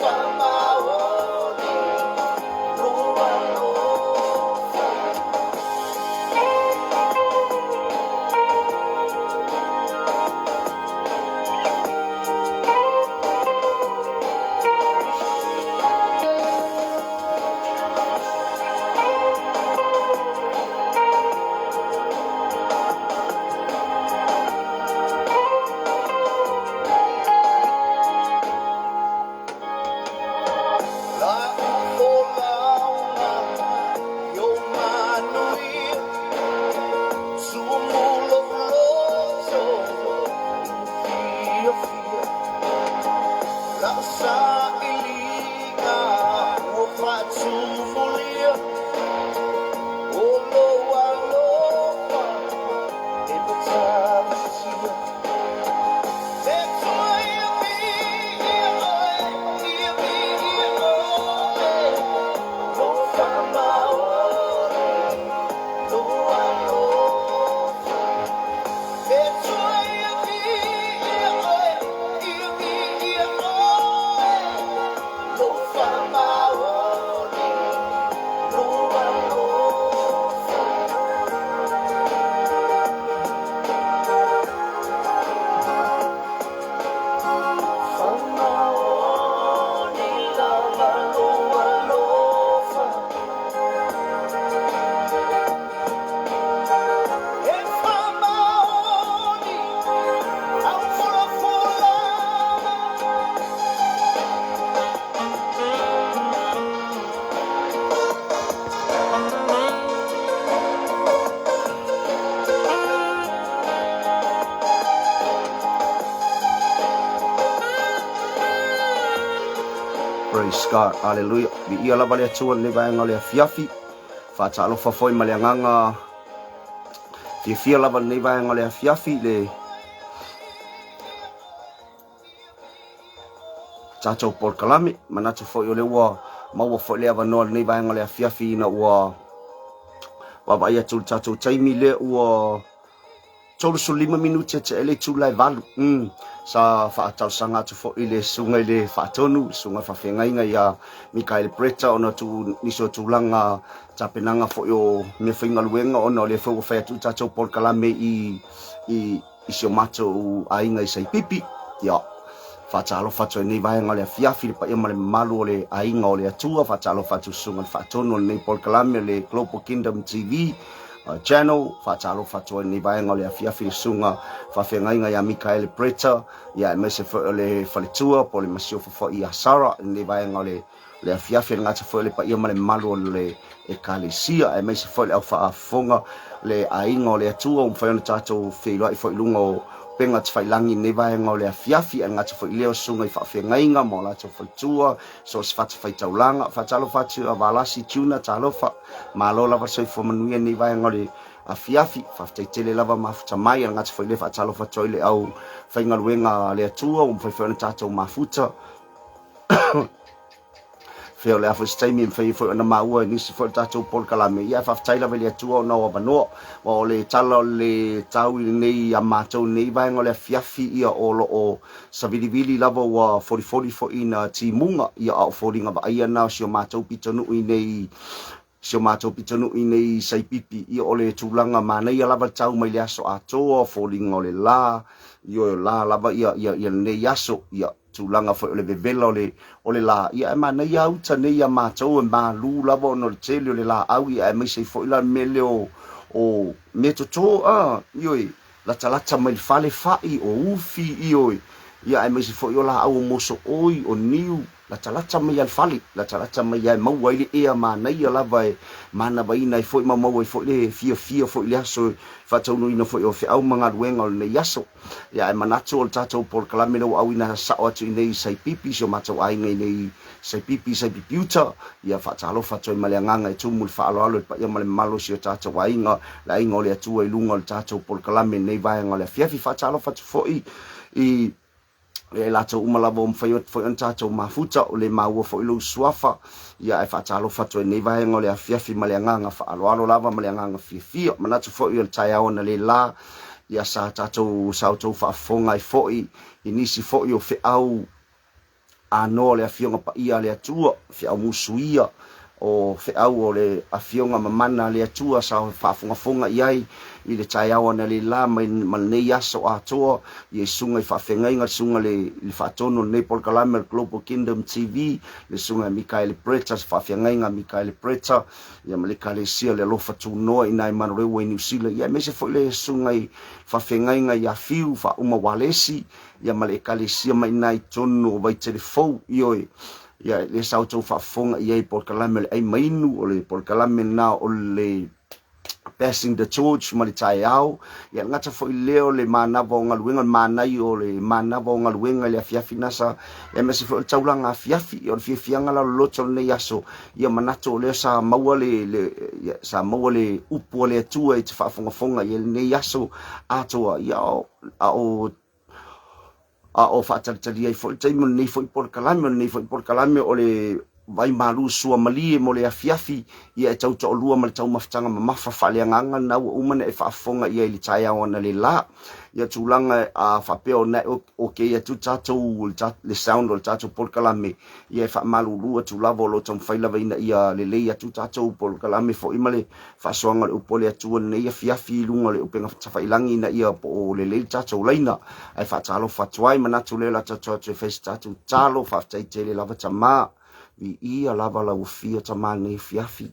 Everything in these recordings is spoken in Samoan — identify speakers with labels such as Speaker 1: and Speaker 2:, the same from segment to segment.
Speaker 1: Faamaoni lou alofa. La'u folauga i ou manuia, Tumu lou loto i lou fiafia, Lau sailiga ua faatumulia, O lou alofa e matautia. E Atua ia viia oe, ia viia oe, Lou faamaoni, lou alofa. E Atua ia viia oe, ia viia oe, Lou faamaoni, lou alofa. Faamaoni lava lou alofa. E faamaoni au folafola.
Speaker 2: Praise God, hallelujah. Viia lava le Atua i lenei vaega o le afiafi. Faatalofa foi ma le agaga fiafia lava i lenei vaega o le afiafi le tatou polokalame. Manatu foi o lea ua maua foi le avanoa i lenei vaega o le afiafi ina ua vaavaai atu i le tatou taimi lea ua 35 minute te ele itula e valu. Sa faatalosaga atu foi i le susuga i le faatonu, le susuga faafeagaiga ia Mikaele Bretta ona tu nisi o tulaga tapenaga foi o mea faigaluega ona o lea foi ua fai atu le tatou polokalame i i i si o matou aiga i Saipipi. Ia, faatalofa atu ai nei vaega o le afiafi le paia ma le mamalu o le aiga o le Atua, faatalofa atu susuga i le faatonu o lenei polokalame o le Global Kingdom TV Channel, faatalofa atu ai lenei vaega o le afiafi le susuga faafeagaiga ia Mikaele Bretta, ia aemaise foi o le faletua po o le masiofo foi ia Sarah i lenei vaega o le le afiafi, e le gata foi o le paia ma le mamalu o le Ekalesia, aemaise foi le au faafofoga, le aiga o le Atua ua mafai ona tatou feiloai foi i luga o upega tafailagi i lenei vaega o le afiafi, ae le gata foi i lea o susuga i faafeagaiga ma o latou faletua, so o se fatafaitaulaga. Faatalofa atu ia Valasi Tuna, talofa, malo lava le soifua manuia i lenei vaega o le afiafi. Faafetai tele lava mafuta mai, ae le gata foi i lea faatalofa atu ai i le au faigaluega a le Atua ua mafai foi ona tatou mafuta. Fea o le a foi se taimi e mafai ai foi ona maua e nisi foi o le tatou polokalame. Ia, ae faafetai lava i le Atua ona o avanoa. Aua o le tala o le tau i lenei ia matou i lenei vaega o le afiafi, ia o lo o savilivili lava ua folifoli foi ina timuga, ia a o foliga vaaia na o si o matou pitonuu i nei si o matou pitonuu i nei Saipipi, ia o le tulaga manaia lava le tau mai le aso atoa, o foliga o le la, ioe o la lava ia, ia, ia lenei aso, ia tulaga foi o le vevela o le, o le la, ia ae manaia uta nei ia matou e malu lava ona o le tele o le laau, ia aemaise ai foi la le mea lea o, o meatoto, a, ioe, latalata mai le fale fai, o ufi, ioe, ia aemaise foi o laau o mosooi, o niu, Latalata mai lava i le fale, latalata mai lava e maua ai le ea manaia lava e manavaina ai foi ma maua ai foi le fiafia foi i le aso e faataunuuina foi o feau ma galuega o lenei aso. Ia ae manatu o le tatou polokalame lea ua auina sao atu i nei i Saipipi, si o matou aiga i nei Saipipi i Saipipiuta, ia faatalofa atu ai ma le agaga e tumu le faaaloalo i le paia ma le mamalu o si o tatou aiga, le aiga o le Atua i luga o le tatou polokalame i lenei vaega o le afiafi. Faatalofa atu foi i Ia i latou uma lava ua mafai foi ona tatou mafuta, o le maua foi lou suafa, ia ae faatalofa atu ai nei vaega o le afiafi ma le agaga faaaloalo lava ma le agaga fiafia. Manatu foi o le taeao analeila, ia sa tatou sa outou faafofoga ai foi i nisi foi o feau Anoa o le Afioga Paia a le Atua, feau musuia o feau o le Afioga Mamana a le Atua sa faafogafoga i ai i le taeao analeila mai ma lenei aso atoa, ia i susuga i faafeagaiga, le susuga i le faatonu o lenei polokalame o le Global Kingdom TV, le susuga ia Mikaele Bretta, se faafeagaiga a Mikaele Bretta, ia ma le Ekalesia o le Alofa Tunoa i ina i Manurewa i Niu Sila, ia aemaise foi le susuga i faafeagaiga ia Fiu Faauma Walesi, ia ma le Ekalesia mai ina i totonu o Vaitele Fou, ioe, ia lea sa outou faafofoga i ai i polokalame o le ai mainu, o le polokalame lena o le Passing the Torch ma le taeao. Ia le gata foi lea o le manava o galuega, le manai o le manava o galuega i le afiafi na sa, aemaise foi o le taulaga afiafi. O le fiafiaga la o le loto o lenei aso, ia manatu o lea sa maua le, le ia, sa maua le upu a le Atua i te faafogafoga i lenei aso atoa. Ia, a o A o faatalitali ai foi le taimi o lenei foi polokalame, o lenei foi polokalame o le vai malu sua malie mo le afiafi, ia e tau toalua ma le taumafataga mamafa faaleagaga lena ua uma ona e faafofoga i ai i le taeao analeila. Ia tulaga a faapea o na okay atu tatou le sound o le tatou polokalame, ia e faamalulu atu lava o lo o taumafai lava ina ia lelei atu tatou polokalame foi ma le faasoaga o le upu a le Atua lenei afiafi i luga o le upega tafailagi ina ia po o lelei le tatou laina. Ae faatalofa atu ai, manatu lea o le a tatou atu e fai se tatou tatalo. Faafetai tele lava Tama, viia lava lau afio Tama lenei afiafi.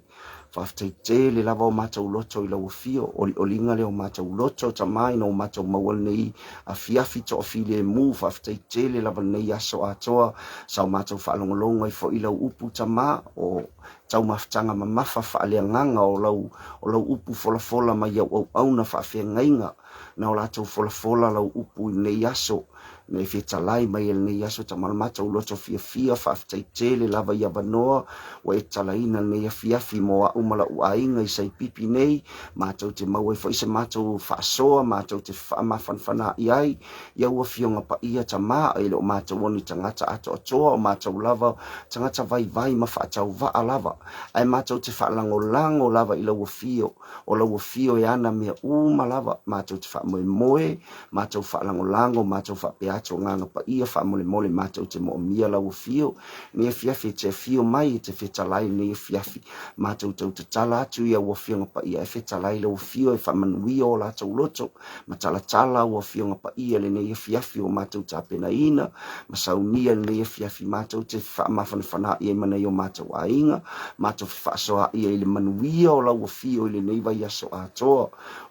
Speaker 2: Faafetai tele lava o matou loto i lau afio, olioliga lea o matou loto Tama ina ua matou maua lenei afiafi toafilemu. Faafetai tele lava lenei aso atoa sa o matou faalogologo ai foi i lau upu Tama, o taumafataga mamafa faaleagaga o lau, o lau upu folafola mai au auauna faafeagaiga na o latou folafola lau upu i lenei aso, na e fetalai mai e lenei aso Tama o le matou loto fiafia, faafetai tele lava i avanoa ua e tatalaina lenei afiafi mo a'u ma la'u aiga i Saipipi nei, matou te maua ai foi se matou faasoa, matou te faamafanafana'i ai i au afioga paia Tama, e le o matou o ni tagata atoatoa, o matou lava tagata vaivai ma faatauvaa lava, ae matou te faalagolago lava i lau afio, o lau afio e ana mea uma lava, matou te faamoemoe, matou faalagolago, matou faapea atu Agaga Paia, faamolemole matou te moomia lau afio, nei afiafi e te afio mai e te fetalai lenei afiafi, matou tau tatala atu i au afioga paia e fetalai lau afio e faamanuia o latou loto, ma talatala au afioga paia lenei afiafi ua matou tapenaina ma saunia lenei afiafi matou te faamafanafana'i ai ma nai o matou aiga, matou fefaasoa'i ai i le manuia o lau afio i lenei vaiaso atoa.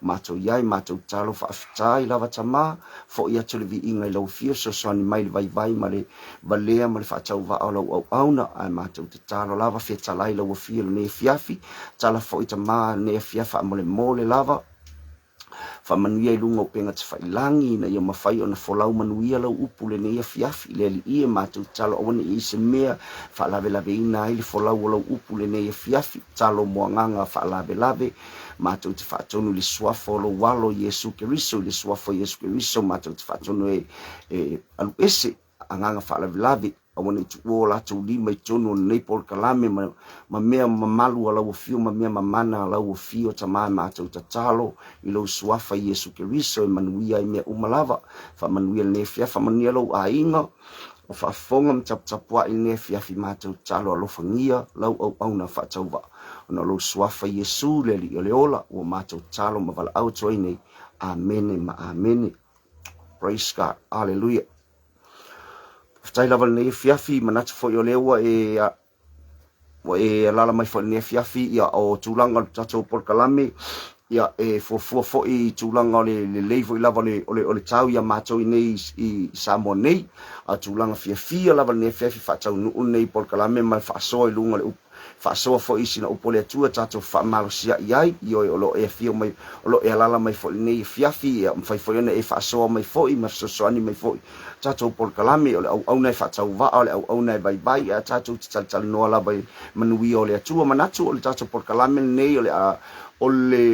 Speaker 2: O matou i ai, matou tatalo faafetai lava Tama, fo'i atu le viiga i lau afio, fesoasoani mai i le vaivai ma le valea ma le faatauvaa o lau auauna, ae matou tatalo lava fetalai lau afio i lenei afiafi, tala fo'i Tama lenei afiafi faamolemole lava, Faamanuia i luga o upega tafailagi ina ia mafai ona folau manuia lau upu lenei afiafi. Le Alii e, matou tatalo aua ne i i ai se mea e faalavelaveina ai le folau o lau upu lenei afiafi. Tatalo mo agaga faalavelave. Matou te faatonu i le Suafa o lou Alo Iesu Keriso, i le Suafa o Iesu Keriso matou te faatonu e, e aluese agaga faalavelave. Aua ne i tuua o latou lima i totonu o lenei polokalame ma, ma mea mamalu a lau afio ma mea mamana a lau afio, Tama e matou tatalo i lou Suafa Iesu Keriso e manuia ai mea uma lava. Faamanuia lenei afiafi, faamanuia lou aiga o faafofoga ma taputapuai lenei afiafi matou tatalo alofagia lau auauna faatauvaa ona o lou Suafa Iesu le Alii o le ola ua matou tatalo ma valaau atu ai nei. Amene ma amene. Praise God. Hallelujah. Faafetai lava i lenei afiafi, manatu foi o lea ua e ua e alaala mai foi i lenei afiafi, ia o tulaga o le tatou polokalame, ia e fuafua foi i tulaga o le lelei foi lava o le, o le, o le tau ia matou i nei i Samoa nei, a tulaga fiafia lava lenei afiafi faataunuu lenei polokalame ma le faasoa i luga o le upu Faasoa foi i sina upu a le Atua tatou faamalosia'i ai, ioe, o lo o e afio mai, o lo o e alaala mai foi i lenei afiafi, ia mafai foi ona e faasoa mai foi ma fesoasoani mai foi tatou polokalame, o le auauna e faatauvaa, o le auauna e vaivai, ae tatou te talatalanoa lava i manuia o le Atua. Manatu o le tatou polokalame lenei o le a, o le.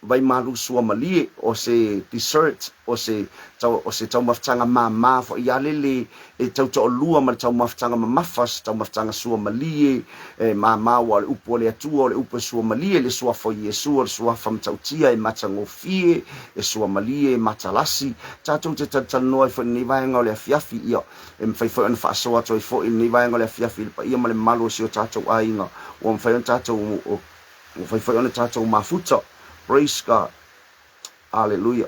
Speaker 2: vaimalu suamalie, o se dessert, o se o se taumafataga māmā foi a lele e tau toalua ma le taumafataga mamafa, se taumafataga suamalie e māmā, aua o le upu a le Atua, o le upu e suamalie, le suafa o Iesu, o le suafa matautia e matagofie, e suamalie, e matalasi. Tatou te talatalanoa ai foi i lenei vaega o le afiafi, ia, e mafai foi ona faasoa atu ai foi i lenei vaega o le afiafi i le paia ma le mamalu o si o tatou aiga, ua mafai ona tatou, ua mafai foi ona tatou mafuta. Praise God. Aleluia.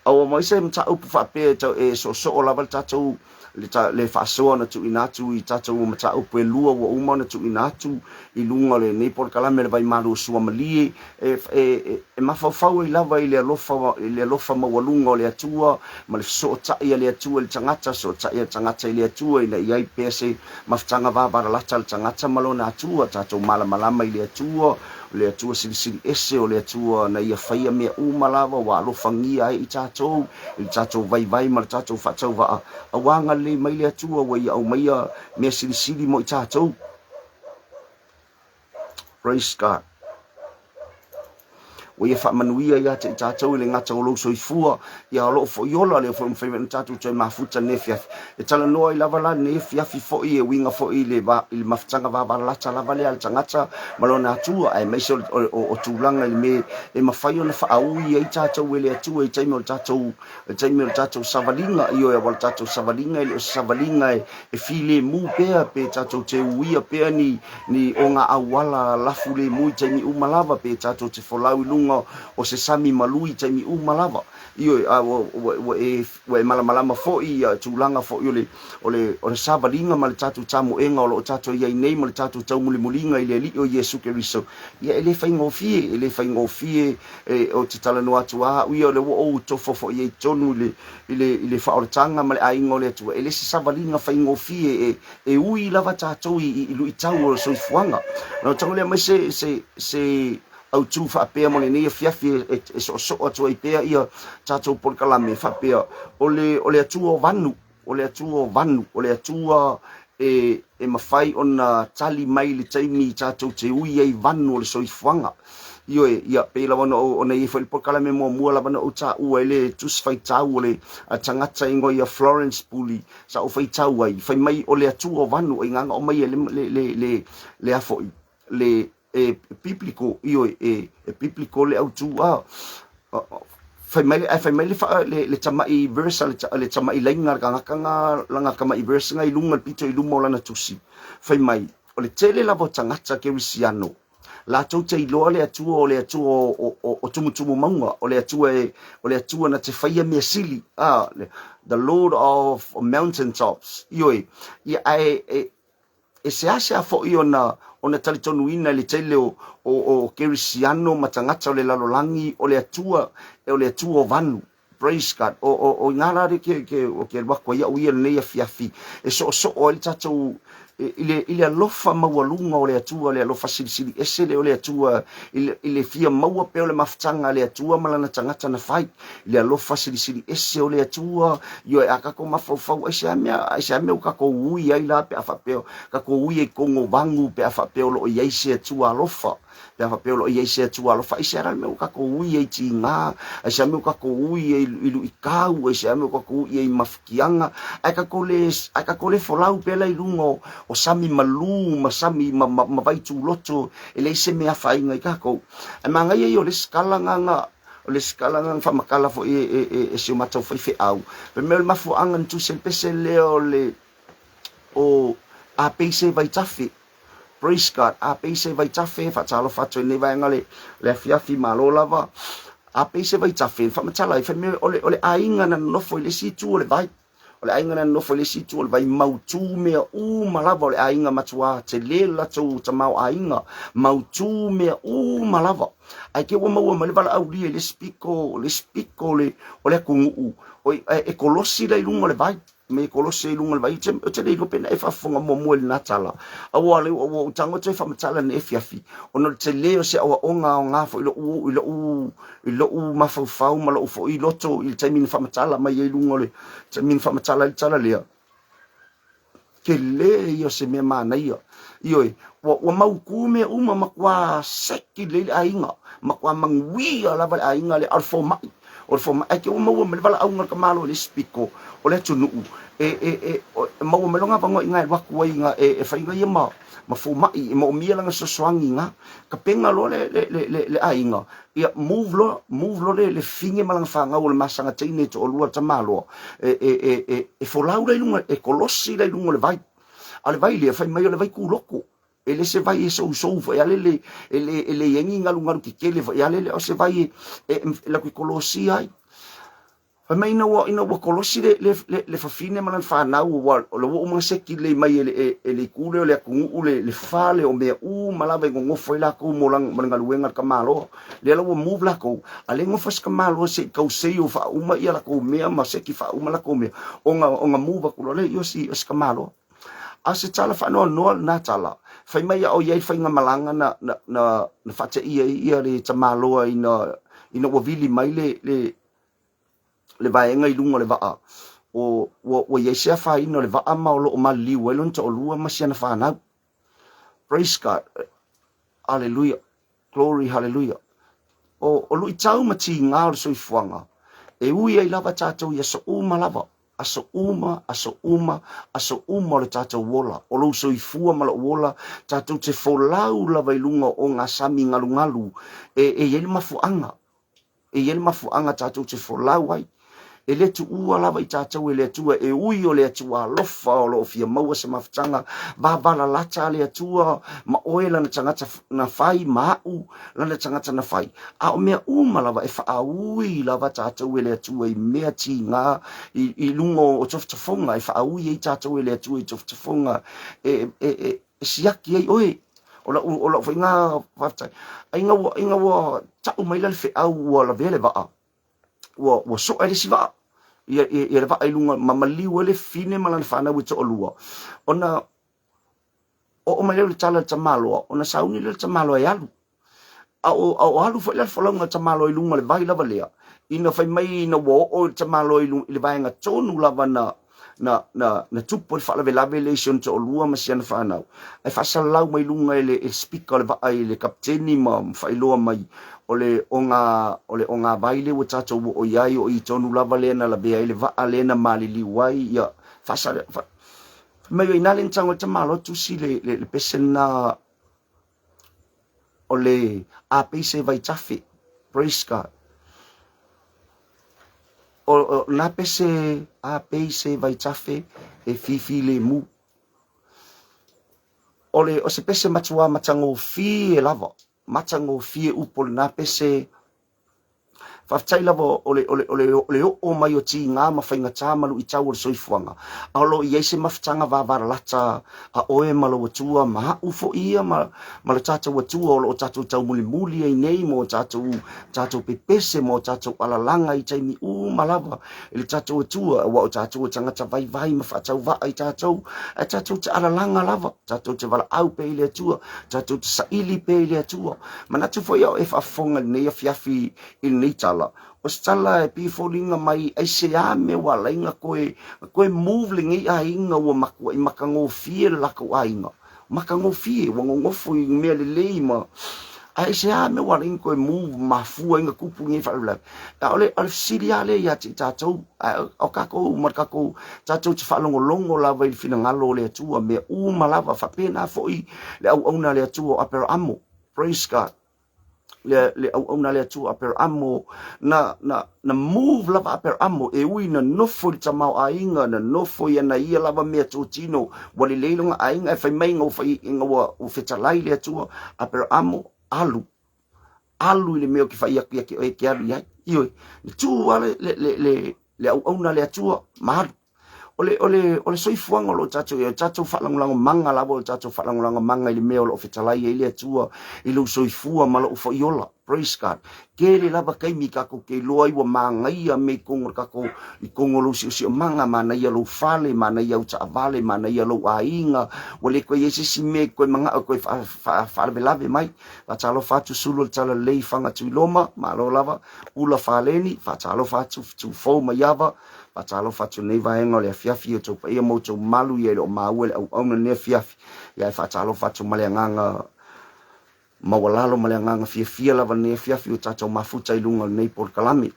Speaker 2: A ua mai se mataupu faapea e tau e soosoo lava le tatou le, ta, le faasoa na tuuina atu i tatou mataupu e lua ua uma ona tuuina atu i luga o lenei polokalame le Vaimalu o Suamalie e, e, e, e mafaufau ai lava i le alofa, i le alofa maualuga o le Atua ma le fesootai a le Atua i le tagata, fesootai a le tagata i le Atua ina ia i ai pea se mafutaga vavalalata a le tagata ma lona Atua, tatou malamalama i le Atua, O le Atua Silisili Ese, o le Atua na Ia faia mea uma lava ua alofagia ai i tatou, i le tatou vaivai ma le tatou faatauvaa, a ua agalelei mai le Atua ua Ia aumaia mea silisili mo i tatou. Praise God. Ua Ia faamanuia ia te i tatou i le gata o lou soifua, ia o loo foi ola, lea foi ua mafai ona tatou toe mafuta lenei afiafi. E talanoa ai lava la lenei afiafi foi e uiga foi i le, i le mafutaga vavalalata lava lea a le tagata ma lona Atua, aemaise o, o, o, o tulaga i le mea e mafai ona faaui ai tatou e le Atua i taimi o le tatou, i taimi o le tatou savaliga, ioe, aua o le tatou savaliga e le o se savaliga e, e filemu pea pe tatou te uia pea ni, ni o ngā auala lafulemu i taimi uma lava, pe tatou te folau i luga o se sami malu i taimi uma lava. Ioe, a ua, ua, ua e, ua e malamalama foi ia tulaga foi o le, o le, o le savaliga ma le tatou tamoega o lo o tatou i ai nei ma le tatou taumulimuliga i le Alii o Iesu Keriso, ia e le faigofie, e le faigofie e, ou te talanoa atu lava au ia o lea ua ou tofo foi i ai i totonu i le, i le, i le faaolataga ma le aiga o le Atua, e le se savaliga faigofie e, e ui lava tatou i, i, i luitau o le soifuaga. Ona tago lea mai se, se, se autū faapea mo lenei afiafi e, e, e soosoo atu ai pea ia tatou polokalame faapea, o le, o le Atua o vanu, o le Atua o vanu, o le Atua e, e mafai ona tali mai i le taimi tatou te ui ai vanu o le soifuaga. Ioe, ia, pei lava ona, ona i ai foi le polokalame muamua lava na ou taua ai le tusi faitau o le tagata ingoa ia Florence Puli, sa ou faitau ai, fai mai o le Atua o vanu, e gaga o mai e le, le, le, le, le a foi, le, e biblical, ioe, e, e biblical le autū, a, fai mai le, ae fai mai le, fa, le, le tama'i verse a le, le tama'i laina le kangaka nga, langa tama'i verse nga i lunga le pito i luma o lana tusi. Fai mai, o le tele lava o tagata kerisiano, latou te iloa le Atua o le Atua o, o, o, o tumutumu mauga, o le Atua e, o le Atua na te faia mea sili, ah, the Lord of mountain tops, ioe, ia, ae, e, e seasea foi ona, ona talitonuina i le tele o, o, o kerisiano ma tagata o le lalolagi o le Atua, o le Atua o vanu. Praise God. O, o, o i ngā rā re ke, ke, o ke alu aku ai au ia lenei afiafi, e soosoo ai le tatou i le, i le alofa maualuga o le Atua, le alofa silisili ese lea o le Atua, i le, i le fia maua pea o le mafutaga a le Atua ma lana tagata na fai, i le alofa silisili ese o le Atua, ioe, a tatou mafaufau, aisea mea, aisea mea ua tatou ui ai la pe a faapea, tatou ui ai totonu o vagu pe a faapea o lo o i ai se Atua alofa. Pe a faapea o lo o i ai se Atua alofa, aisea la le mea ua tatou ui ai i tiga, aisea mea ua tatou ui ai i luitau, aisea mea ua tatou ui ai i mafutiaga, ae tatou le, ae tatou le folau pea la i luga o, o sami malū ma sami ma, ma, ma vai tūloto, e leai se mea afaina i tatou. Ae manaia ia o le isi tala na, o le isi tala na faamatala foi e, e, e, e si o matou faifeau, fai mai o le mafuaaga na tusi ai le pese lea o le, o Apeise Vaitafe, Praise God. A pei se vaitafe, faatalofa atu i lenei vaega le, le afiafi, malo lava. A pei se vaitafe, faamatala ai, fai mai o le, o le aiga na nonofo i le isi itu o le vai. O le aiga na nonofo i le isi itu o le vai, mautū mea uma lava, o le aiga matuā tele le latou tamaoaiga, mautū mea uma lava. Ae te i ua maua mai le valaaulia i le isi pito, le isi pito o le, o le atunuu, oi, e kolosi la i luga o le vai. Me kolosi ai i luga o le vai. Ou te le iloa pe na e faafofoga muamua i lena tala. Aua le ua ou tago toe faamatala nei afiafi, ona o le tele o se aoaoga aoga foi i lo'u, i lo'u, i lo'u mafaufau ma lo'u foi loto i le taimi na faamatala mai ai i luga o le taimi na faamatala ai le tala lea. Tele ia o se mea manaia. Ioe, ua, ua mautu mea uma, matua seki lelei le aiga, matua manuia lava le aiga lea, a o le fomai, o le fomai, ae te ua maua mai le valaauga a le tamaloa i le isi pito o le atunuu, e, e, e, e maua mai lona avanoa i ina e alu atu ai ina, e, e fai ia ma, ma fomai, e moomia lana fesoasoani i ina. Tapena loa le, le, le, le, le aiga, ia move loa, move loa le, le fine ma lana fanau o le masaga teine e toalua a le tamaloa, e, e, e, e, e folau la i luga, e kolosi la i luga o le vai. A o le vai lea, fai mai o le vai kūloko. E le se vai e sousou foi ale le, e le, e le i ai ni galugalu tetele foi ale le, o se vai e, e, e latou te kolosia ai. Fai mai ina ua, ina ua kolosi le, le, le, le fafine ma lana fanau, ua, o le ua uma seki lelei mai e le, e, e le itu lea o le atunuu, le, le fale o mea uma lava e nonofo ai latou mo, lang, mo le galuega a le tamaloa. Lea la ua move latou, a le nofo se tamaloa se i tau seio faauma ia latou mea ma seki faauma latou mea, ona, ona move atu loa lea o si, o si tamaloa. A o se tala faanoanoa lena tala, fai mai a o i ai faigamalaga na, na, na, na faateia ai ia le tamaloa ina, ina ua vili mai le, le, le vaega i luga o le vaa, o, ua, ua i ai se afaina o le vaa ma o lo o maliliu ai lona toalua ma si ana fanau. Praise God. Hallelujah. Glory, hallelujah. O, o luitau ma tigā o le soifuaga, e ui ai lava tatou i aso uma lava, aso uma, aso uma, aso uma o le tatou ola. O lou soifua ma lou ola, tatou te folau lava i luga o ngā sami galugalu e, e i ai le mafuaaga. E i ai le mafuaaga tatou te folau ai. E le tuua lava i tatou e le Atua, e ui o le Atua alofa o lo o fia maua se mafutaga vavalalata a le Atua ma oe lana tagata na fai ma a'u lana tagata na fai. A o mea uma lava e faaui lava tatou e le Atua i mea tiga i, i luga o tofotofoga, e faaui ai tatou e le Atua i tofotofoga e, e, e, e siaki ai oe. O lau, o lau foi ngā faafetai. Ai ina ua, ina ua ta'u maila le feau ua lavea le vaa, ua, ua soa e le isi vaa. Ia, ia, ia le vaa i luga, ma maliu ai le fine ma lana fanau e toalua. Ona oo mai lea o le tala i le tamaloa, ona sauni lea o le tamaloa e alu. A o, a o alu foi la le folauga a le tamaloa i luga o le vai lava lea, ina fai mai ina ua oo le tamaloa i, i le vaega tonu lava na, na, na, na tupu ai le faalavelave lea i si ona toalua ma si ana fanau. Ae faasalalau mai luga e le, e le speaker o le vaa i le kapiteni ma faailoa mai o le oga, o le ogāvai lea ua tatou oo i ai, o i tonu lava lea na lavea ai le vaa lea na maliliu ai, ia, faasala, fa, fai mai o i ina le na tago ai le tamaloa tusi le, le, le pese lena o le a pei se vaitafe. Praise God. O, o na pese a pei se vaitafe e fifilemu. O le o se pese matua matagofie lava, matagofie upu o lena pese. Faafetai lava o le, o le, o le, o le oo mai o tigā ma faigata ma luitau o le soifuaga, a o lo o i ai se mafutaga vavalalata a oe ma lou Atua ma a'u foi ia ma, ma lo tatou Atua o lo o tatou taumulimuli ai nei mo tatou, tatou pepese ma o tatou alalaga i taimi uma lava i le tatou Atua, aua o tatou o tagata vaivai ma faatauvaa i tatou, ae tatou te alalaga lava, tatou te valaau pea i le Atua, tatou te saili pea i le Atua. Manatu foi au e faafofoga i lenei afiafi i lenei tala, o se tala e pei e foliga mai aisea mea ua ala ai na toe, na toe move lenei aiga ua matuai matagofie le latou aiga, matagofie, ua nonofo i mea lelei ma ae aisea mea ua ala ai na toe move mafua ai na tupu lenei faalavelave. A o le, o le fesili lava lea ia te i tatou, ae o tatou ma le tatou, tatou te faalogologo lava i le finagalo o le Atua, mea uma lava, faapena foi le auauna a le Atua o Aperaamo. Praise God. Le, le auauna a le Atua Aperaamo, na, na, na move lava Aperaamo, e ui na nofo i le tamaoaiga, na nofo i ana ia lava mea totino, ua lelei lona aiga, e fai mai ina ua, fai, ina ua, ua fetalai le Atua, Aperaamo, alu, alu i le mea ou te fai atu ia te oe e te alu i ai. Ioe, na tu lava le, le, le, le, le auauna a le Atua ma alu. O le, o le, o le soifuaga o lo o tatou i ai, o tatou faalagolagomaga lava, o le tatou faalagolagomaga i le mea o lo o fetalai ai le Atua i lou soifua ma lou foi ola. Praise God. Tele lava taimi tatou te iloa ai ua manaia mea i totonu o le tatou, i totonu o lou siosiomaga, manaia lou fale, manaia au taavale, manaia lou aiga, ua le toe i ai se isi mea e toe manao e toe faalavelave mai. Faatalofa atu Sulu o le Talalelei i Faga Tuiloma, malo lava. Ula Faleni, faatalofa atu Tufou Maiava. Faatalofa atu i lenei vaega o le afiafi i outou paia ma outou mamalu ia e le o maua i le auauna i lenei afiafi. Ia ae faatalofa atu ma le agaga maualalo ma le agaga fiafia lava i lenei afiafi ua tatou mafuta i luga o lenei polokalame.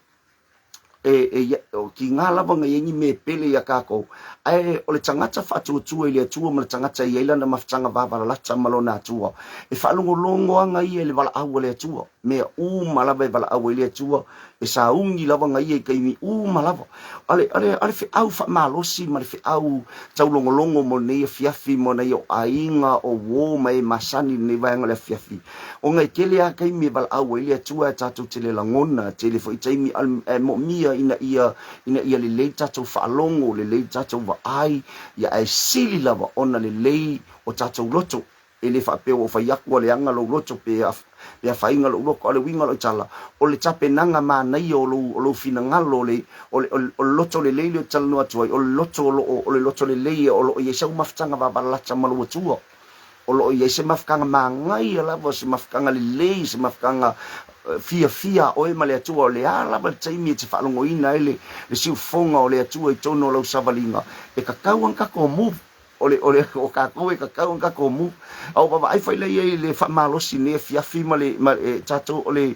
Speaker 2: E, e, o kiga lava na i ai ni mea e pele ia kākou, ae o le tagata faatuatua i le Atua ma le tagata e i ai lana mafutaga vavalalata ma lona Atua, e faalogologo aga ia i le valaau a le Atua. Mea uma lava e valaau ai le Atua, e sauni lava na ia i taimi uma lava. O le, o le, o le feau faamalosi ma le feau taulogologo mo lenei afiafi mo nai ou aiga, o uō ma e masani i lenei vaega o le afiafi, ona e tele lava taimi e valaau ai le Atua ae tatou te le lagona, tele foi taimi ae moomia ina ia, ina ia lelei le tatou faalogo, lelei le tatou vaai, ia ae sili lava ona lelei o tatou loto. E le faapea ua ou fai atu ua leaga lou loto pe pe afaina lou loto, a o le uiga o lau tala, o le tapenaga manaia o lou, o lou finagalo, o le, o le, o le, o le loto lelei lea ou te talanoa atu ai, o le loto o lo o, o le loto lelei o lo o i ai sau mafutaga vavalalata ma lou Atua. O lo o i ai se mafutaga manaia lava, se mafutaga lelei, se mafutaga fiafia a oe ma le Atua. O le a lava le taimi e te faalogoina ai le, le siufofoga o le Atua i totonu o lau savaliga, e tatau ona tatou move. O le, o le, o tatou e tatau ona tatou move. A ua vaavaai foi la i ai i le faamalosi i lenei afiafi ma le, ma e, tatou, o le,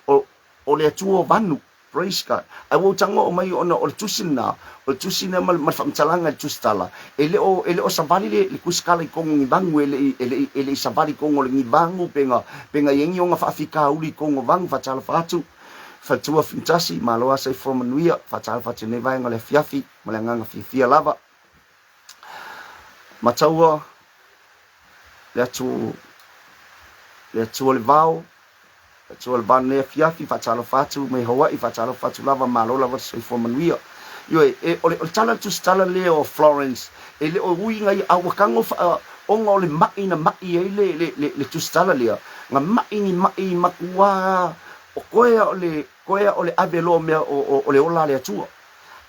Speaker 2: o, o le Atua o vanu. Praise God. Ae ua ou tago mai ona o le tusi lena, o le tusi lena ma le, ma le faamatalaga i le tusitala, e le o, e le o savali le, le tusitala i totonu o ni vanu, e le i, e le i, e le i savali i totonu o le nivagu pe na, pe na i ai ni ona faafitauli i totonu o vanu. Faatalofa atu, Faletua Finitasi, malo lava soifua manuia. Faatalofa atu i lenei vaega o le afiafi ma le agaga fiafia lava. Mataua le atu le Atua o le vao, le Atua o le vao lenei afiafi, faatalofa atu mai Hawaii, faatalofa atu lava, malo lava le soifua manuia. Ioe, e, o le, o le tala tusitala lea o Florence, e le o uiga ia, a ua tago faa, ona o le ma'i na ma'i ai le, le, le, le tusitala lea, na ma'i ni ma'i matuā, o koe a o le, koe a o le ave loa o mea o, o, o le ola a le Atua.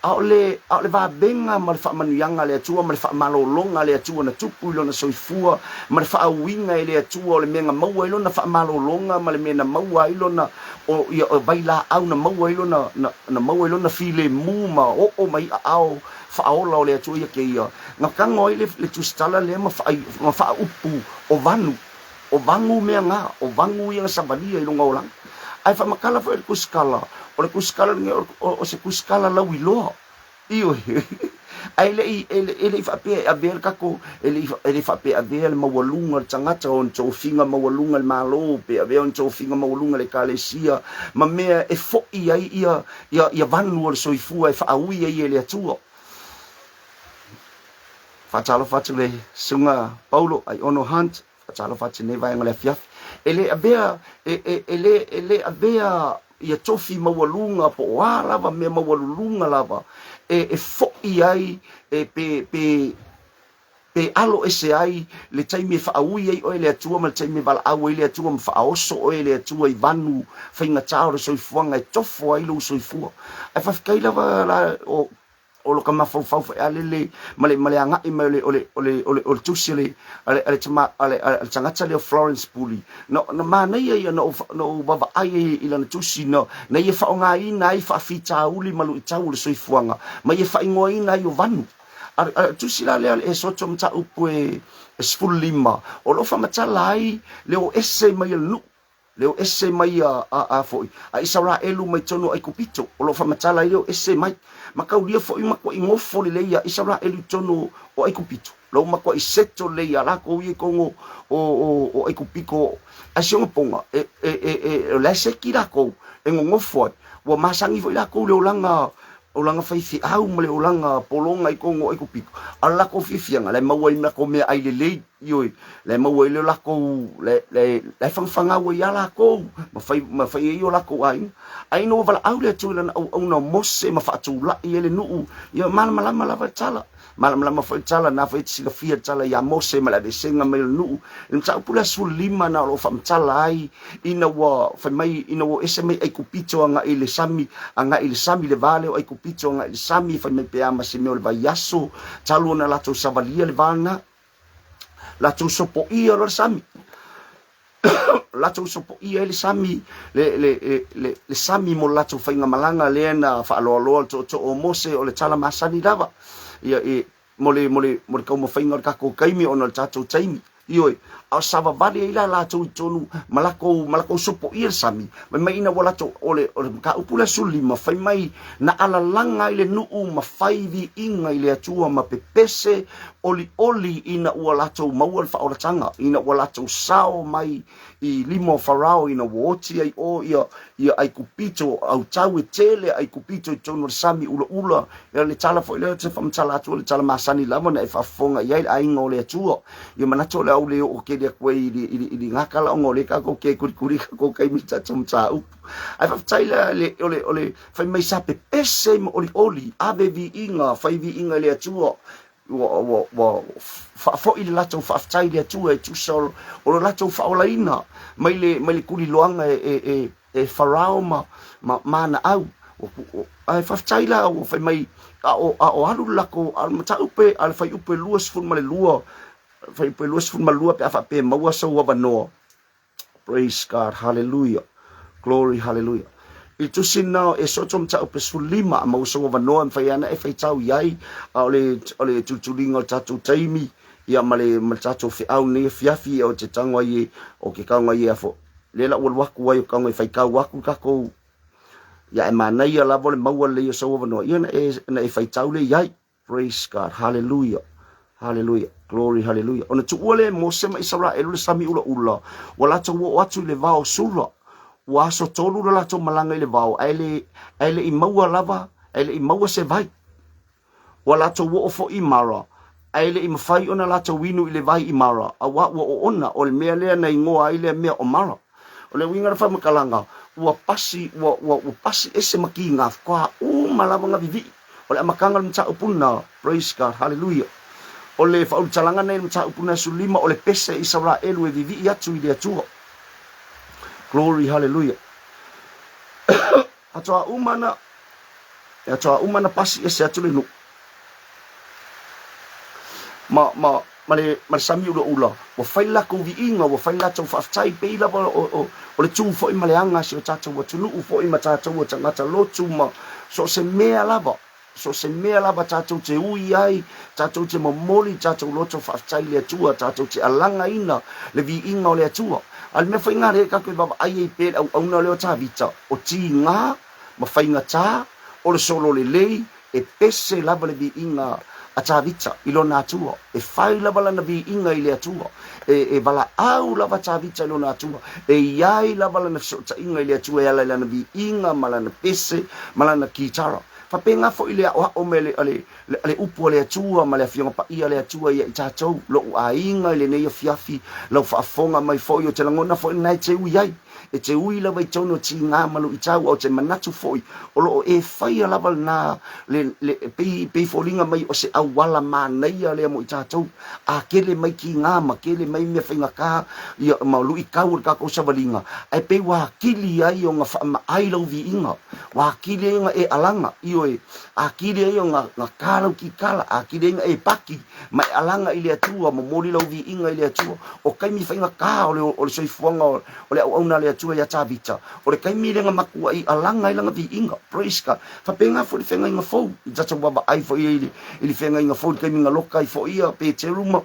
Speaker 2: A o le, a o le vavega ma le faamanuiaga a le Atua ma le faamalologa a le Atua na tupu i lona soifua ma le faauiga e le Atua o le mea na maua ai lona faamalologa ma le mea na maua ai lona, o, ia, o vailaau na maua ai lona, na, na maua ai lona filemu ma oo mai i aao faaola o le Atua ia kēia, na tago ai le, le tusitala lea ma, faa, ma faaupu o vanu. O vagu mea na, o vagu ia na savalia i luga o olaga. Ae faamatala foi le tusitala, o le tusitala lenei o, o, o se tusitala lauiloa. Ioe. Ae le i, e le, e le i faapea e avea le tatou, e le i, e le i faapea e avea le maualuga o le tagata o ni tofiga maualuga i le Malo, pe avea ni tofiga maualuga i le Ekalesia, ma mea e foi ai ia, ia, ia vanu o le soifua e faaui ai e le Atua. Faatalofa atu le Susuga Paulo Aiono Hunt, faatalofa atu i lenei vaega o le afiafi. E le avea, e, e, e le, e le avea ia tofi maualuga po o a lava mea maualuluga lava e, e foi ai e, pe, pe, pe alo ese ai le taimi e faaui ai oe e le Atua ma le taimi e valaau ai le Atua ma faaoso oe e le Atua i vanu faigata o le soifuaga e tofo ai lou soifua. Ae faafetai lava la o o lo ka mafaufau foi a lele ma le ma le agai mai o le o le o le o le o le tusi a le a le a le tama a le a le tagata lea o Florence Puli na na manaia ia na ou na ou vaavaai ai i lana tusi na na ia faaaogaina ai faafitauli ma luitau o le soifuaga ma ia faaigoaina ai o vanu. A o le tusi la lea o le Esoto mataupu e 15 o lo o faamatala ai le o ese mai o le nuu Le o ese mai a, a, a foi, a Isaraelu mai totonu o Aikupito, o lo o faamatala ai le o ese mai. Mataulia foi matuai nofo lelei a Isaraelu i totonu o Aikupito, la ua matuai settle lelei ia latou ia i totonu o, o, o Aikupito. Ae si ona poga, e, e, e, e, o la e seki latou, e nonofo ai. Ua masani foi latou i le olaga, olaga faifeau ma le olaga pologa i totonu o Aikupito, a o le latou fiafiaga, la e maua ai ma latou meaai lelei. Ioe, la e maua ai le lakou, la e fagafagau ai lava lakou, ma fai, ma fai ai o lakou aiga. Ae ina ua valaau le Atua i lana auauna o Mose ma faatulai ai le nuu, ia malamalama lava le tala. Malamalama foi le tala, na foi e te silafia le tala ia Mose ma le aveesega mai o le nuu. I le mataupu lea 15 na o lo o faamatala ai, ina ua fai mai, ina ua ese mai Aikupito agai i le sami, agai i le sami, le va lea o Aikupito agai i le sami, fai mai pe a ma se mea o le vaiaso, talu ona latou savalia le va lena. Latou sopoia loa le sami. latou sopoia ai le sami, le, le, le, le sami mo le latou faigamalaga lea na faaloaloa le tootoo o Mose o le tala masani lava. Ia, e, mo le, mo le, mo le taumafaiga o le tatou taimi ona o le tatou taimi. Ioe, a o savavali ai la latou i totonu ma latou, ma latou sopoia le sami, fai mai ina ua latou, o le, o le mataupu lea 15, fai mai na alalaga ai le nuu ma fai viiga i le Atua ma pepese olioli ina ua latou maua le faaolataga, ina ua latou sao mai i lima o Farao ina ua oti ai o ia, ia Aikupito, autau e tele Aikupito i totonu o le sami ulaula. Ia le tala foi lea ou te faamatala atu, o le tala masani lava na e faafofoga i ai le aiga o le Atua. Ia manatu o le a ou le oo tele atu ai i le, i le, i le gakala ona o lea tatou te kulikuli tatou taimi i tatou mataupu. Ae faafetai la le, o le, o le fai mai sa pepese ma olioli, ave viiga, fai viiga i le Atua. Ua, ua, ua faafoi le latou faafetai i le Atua e tusa o, o le latou faaolaina mai le, mai le tuliloaga e, e, e, e Farao ma, ma, ma ana au. Ae faafetai la ua fai mai, a o, a o alu le latou, a o le mataupu a le fuaiupu e 22, fuaiupu e 22 pe a faapea e maua sou avanoa. Praise God, hallelujah, glory, hallelujah. I tusi na o Esoto mataupu e 15, a maua sou avanoa e mafai ana e faitau i ai, a o le, o le tulituliga o le tatou taimi, ia ma le, ma le tatou feau nei afiafi, ia o te tago ai e, o ke tago ai e afo, lea la ua alu atu ai o tago e faitau atu le tatou, ia e manaia lava o le maua lelei o sou avanoa, ia na e, na e faitau lea i ai. Praise God, hallelujah, hallelujah, glory, hallelujah. Ona tuua lea e Mose ma Isaraelu le sami ulaula, ua latou oo atu i le vao Sura. Ua aso tolu le latou malaga i le vao, ae le, ae le i maua lava, ae le i maua se vai. Ua latou oo foi i Mara, ae le i mafai ona latou inu i le vai i Mara, auā ua oona, o le mea lea na igoa ai lea mea o Mara. O le uiga o le faamatalaga, ua pasi, ua, ua, ua pasi ese ma kiga, faatoa uma lava na vivii. O le amataga o le mataupu lena, praise God, hallelujah. O le faaulutalaga nei i le mataupu lena 15, o le pese Isaraelu e vivii atu i le Atua. Glory, hallelujah. Faatoa uma na, faatoa uma na pasi ese atu le nuu. Ma, ma, ma le, ma le sami ulaula, ua fai le latou viiga, ua fai le latou faafetai, pei lava o, o, o le tu foi ma le aga a si o tatou atunuu foi ma tatou o tagata lotu ma so o se mea lava, so o se mea lava tatou te ui ai, tatou te momoli tatou loto faafetai i le Atua, tatou te alagaina le viiga o le Atua. A o le mea foi lena lea tatou te vaavaai ai pea i le auauna lea o Tavita, o tiga ma faigata, o le solo lelei, E pese lava le viiga a Tavita i lona Atua, e fai lava lana viiga i le Atua, e, e valaau lava Tavita i lona Atua, e i ai lava lana fesootaiga i le Atua e ala i lana viiga ma lana pese ma lana kitara. Faapena foi le aoao mai a le, a le, a le upu a le Atua ma le Afioga Paia a le Atua ia i tatou, lou aiga i lenei afiafi, lau faafofoga mai foi, ou te lagona foi lena e te ui ai. E te ui lava i totonu o tiga ma luitau, a o te manatu foi o lo o e faia lava lena le, le, pei, pei foliga mai o se auala manaia lea mo i tatou. A kele mai tiga ma kele mai mea faigata ia, ma luitau o le tatou savaliga, ae pei ua akili ai ona faamaai lau viiga, ua akili ai ona e alaga, ioe, akili ai ona ta lau kikala, akili ai ona e paki ma e alaga i le Atua, momoli lau viiga i le Atua. O taimi faigata o le, o le soifuaga o, o le auauna a le Atua iā Tavita, o le taimi lea na matuai alaga ai lana viiga. Praise God. Faapena foi le feagaiga fou, i tatou vaavaai foi i le, i le feagaiga fou i le taimi na loka ai foi ia Peteru ma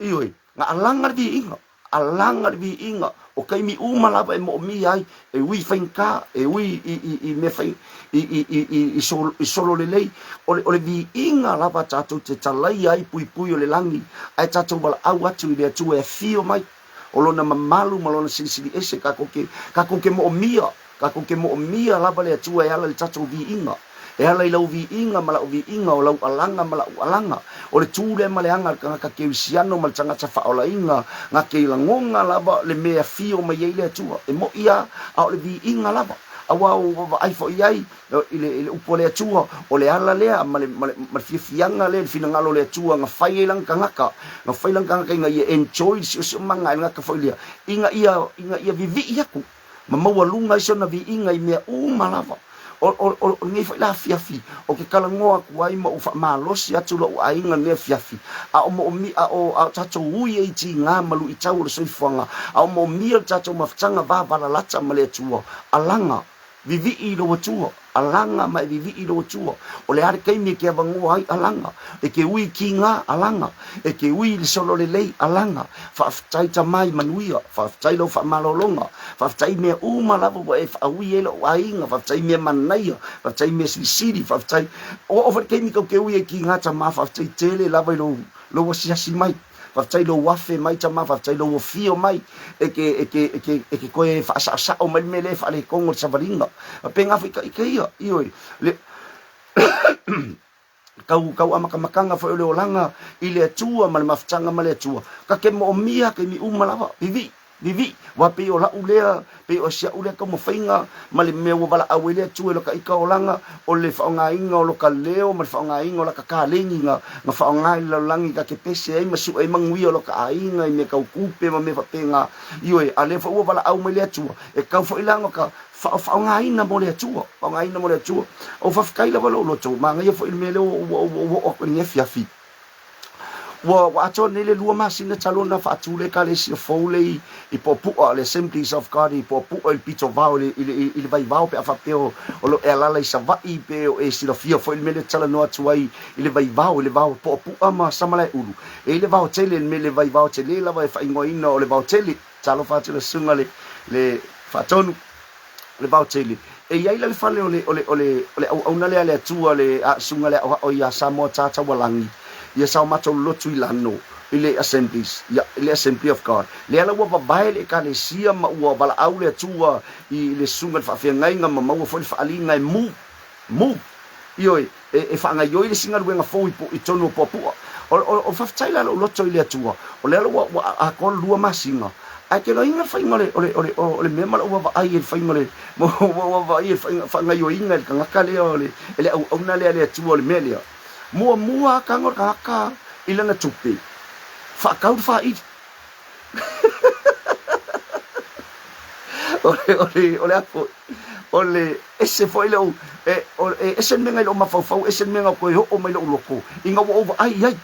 Speaker 2: Ioe, na alaga le viiga, alaga le viiga, o taimi uma lava e moomia ai, e ui i faigata, e ui i, i, i mea fai, i, i, i, i, i, sol, i solo lelei, o le, o le viiga lava tatou te talaia ai puipui o le lagi, ae tatou valaau atu i le Atua e afio mai, o Lona mamalu ma Lona silisili ese tatou te, tatou te moomia. Tatou te moomia lava le Atua e ala i le tatou viiga, e ala i lau viiga ma lau viiga, o lau alaga ma lau alaga. O le tu lea ma le aga a le tagata kerisiano ma le tagata faaolaina, na te lagona lava le mea e afio mai ai le Atua. E moʻi lava, a o le viiga lava. Aua ua vaavaai foi i ai i le, i le upu a le Atua, o le ala lea ma le, ma le, ma le fiafiaga lea i le finagalo o le Atua na fai ai lana tagata, na fai lana tagata ina ia enjoy le siosiomaga, ae le gata foi lea, ina ia, ina ia vivii aku. ma maualuga ai sona viiga i mea uma lava. O, o, o, o lenei foi la afiafi, o ke talanoa atu ai ma ou faamalosi atu lo'u aiga lenei afiafi, a o moomia, a o, a o tatou ui ai i tiga ma luitau o le soifuaga, a o moomia le tatou mafutaga vavalalata ma le Atua, alaga, vivii i lou Atua, alaga ma e vivii i lou Atua. O le a le taimi e te avanoa ai, alaga, e te ui i tiga, alaga, e te ui i le solo lelei, alaga. Faafetai Tama i manuia, faafetai lau faamalologa, faafetai i mea uma lava ua e faaui ai lou aiga, faafetai i mea manaia, faafetai i mea silisili, faafetai. Ua oo foi le taimi tou te ui ai tiga Tama, faafetai tele lava i lou, lou asiasi mai. Faafetai lou afe mai Tama, faafetai lou afio mai e te, e te, e te, e te toe faasaosao mai le mea lea e faaletonu o le savaliga. Faapena foi ita ia, ioe, le Tau, tau amatamataga foi o le olaga i le Atua ma le mafutaga ma le Atua. Ta te moomia taimi uma lava, vivii, vivii, aua pei o la'u lea, pei o si a'u lea taumafaiga ma le mea ua valaau ai le Atua i loka ita olaga, o le faaaogaina o loka leo ma le faaaogaina o laka kaleni na, na faaaoga i le lalolagi ta te pese ai ma su'e ai manuia o loka aiga i mea tau tupe ma mea faapena. Ioe, a lea foi ua valaau mai le Atua, e tatau foi la ona ta Faaaogaina mo le Atua, faaaogaina mo le Atua. O faafetai lava lou loto, manaia foi le mea lea ua oo atu i lenei afiafi. Ua, ua atoa nei le lua masina talu ona faatu le Ekalesia fou lea i, i Puapua, le Assemblies of God i Puapua i le pito vao i le, i le, i le vaivao pe a faapea o, o lo o e alaala i Savaii pe o e silafia foi le mea lea e talanoa atu ai i le vaivao, i le vao Puapua ma Samalaeulu. E i ai le vao tele, le mea le vaivao tele lava e faaigoaina o le vao tele. Talofa atu le susuga le, le faatonu, le vaotele. E i ai la le fale o le, o le, o le, o le auauna lea a le Atua, le susuga le aoao ia Samoa Tataualagi, ia sa o matou lotu i lano, i le Assemblies, ia, i le Assembly of God. Lea la ua vavae le Ekalesia ma ua valaau le Atua i le susuga i le faafeagaiga ma maua foi le faaaliga e mu, mu. Ioe, e, e faagaioi le isi galuega fou i, i totonu o Puapua. O, o, o faafetai la lou loto i le Atua, o lea la ua, ua atoa le lua masina, ae ke loiga le faiga o le, o le, o le, o le mea ma lou vaavaai i le faiga o le, ma lou vaavaai i le faiga, faagaioiga e le tagata lea o le, e le auauna lea a le Atua o le mea lea. Muamua lava tago le tagata i lana tupe, faatau le faili. O le, o le, o le a foi? O le ese foi lou, e, o, e ese le mea nai lou mafaufau, ese le mea na toe oo mai lou loto, ina ua ou vaai i ai.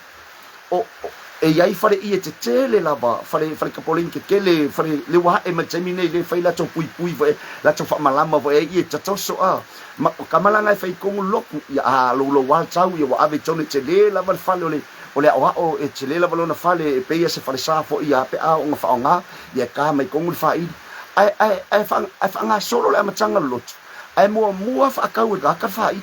Speaker 2: O, o, e i ai fale ie tetele lava, fale, fale tapoleni tetele, fale le ua ae mai le taimi nei, le fai latou puipui foi, latou faamalama foi ai ie tatoso a. Ma o ka malaga e fai i tonu lotu, ia a loulou lava tau, ia ua ave i tonu e tele lava le fale o le, o le aoao, e tele lava lona fale, e pei a se falesa foi ia pe a ona faaaoga, ia e ka mai tonu le faili. Ae, ae, ae, faa, ae faagasolo le amataga o le lotu, ae muamua faatau e le tagata le faili.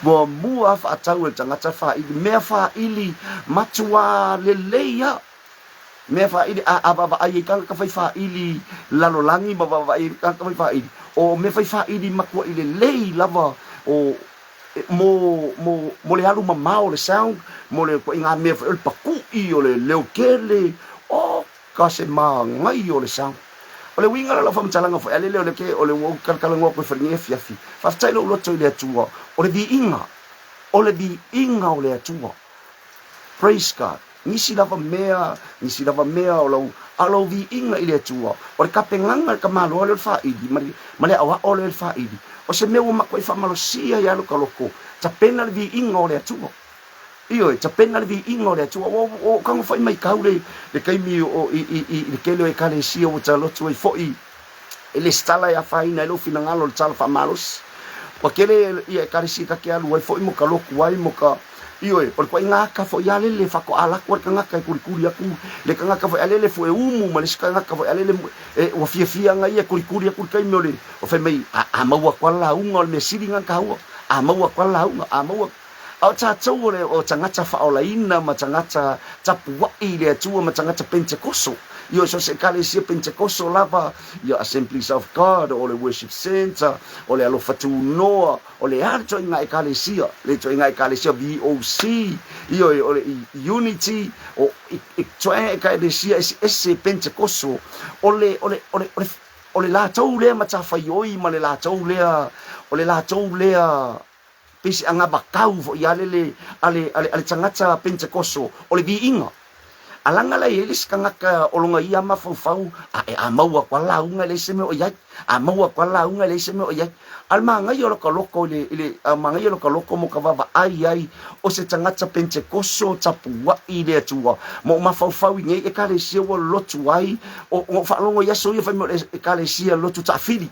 Speaker 2: Muamua faatau e le tagata le faili, mea faili matuā lelei lava. Mea faili, a, a vaavaai ai tagata fai faili lalolagi ma vaavaai ai tagata fai faili, o mea fai faili matuai lelei lava o, mo, mo, mo le alu mamao o le sound, mo le ituaiga mea foi o le pakuʻi, o le leo tele, o ka se manaia o le sound. O le uiga la o lau faamatalaga foi, a lele o le ke, o le ua ou talatalanoa atu i fale nei afiafi, faafetai lou loto i le Atua, o le viiga, o le viiga o le Atua. Praise God. Nisi lava mea, nisi lava mea o lau, a o lau viiga i le Atua, o le tapenaga i le tamaloa lea o le faili, ma le, ma le aoao lea i le faili, o se mea ua matuai faamalosia ai lava lota loto, tapena le viiga o le Atua. Ioe, tapena le viiga o le Atua. Ua, ua ou tago foi maitau le, le taimi o, i, i, i, i le tele o Ekalesia ua talotu ai foi, e lesitala e afaina ai lou finagalo i le tala faamalosi. Ua tele ia Ekalesia ta te alu ai foi mo ka lotu ai mo ka, ioe, o le ituaiga ata foi a lele faatoa alu atu ai le tagata e kulikuli atu le tagata foi a lele fue umu ma le isi tagata foi a lele e, ua fiafia aga ia e kulikuli atu le taimi o le, o fai mai, a, a maua atu a le lauga o le mea sili na taua, a maua atu a le lauga, a maua. A o tatou o le o tagata faaolaina ma tagata tapuaʻi i le Atua ma tagata Pentekoso. Ioe, so o se Ekalesia Pentekoso lava, ia Assemblies of God, o le Worship Centre, o le Alofa Tunoa, o le a le ituaiga Ekalesia, le ituaiga Ekalesia VOC, ioe, o le Unity, o ituaiga Ekalesia eseese Pentekoso, o le, o le, o le, o le, o le latou lea matafaioi ma le latou lea, o le latou lea Pei se anavatau foi a le, a le, a le, a le tagata Pentekoso o le viiga. Alaga la e i ai le isi tagata o loga ia mafaufau, a e a maua atu lava lauga e leai se mea o i ai. A maua atu lava lauga e leai se mea o i ai. A o le manaia o lota loto i le, i le, a manaia o lota loto mo ka vaavaai ai o se tagata Penetekoso tapuaʻi i le Atua ma o mafaufau i nei Ekalesia ua lotu ai, o, o faalogo i aso ia fai mai o le Ekalesia lotu taafili.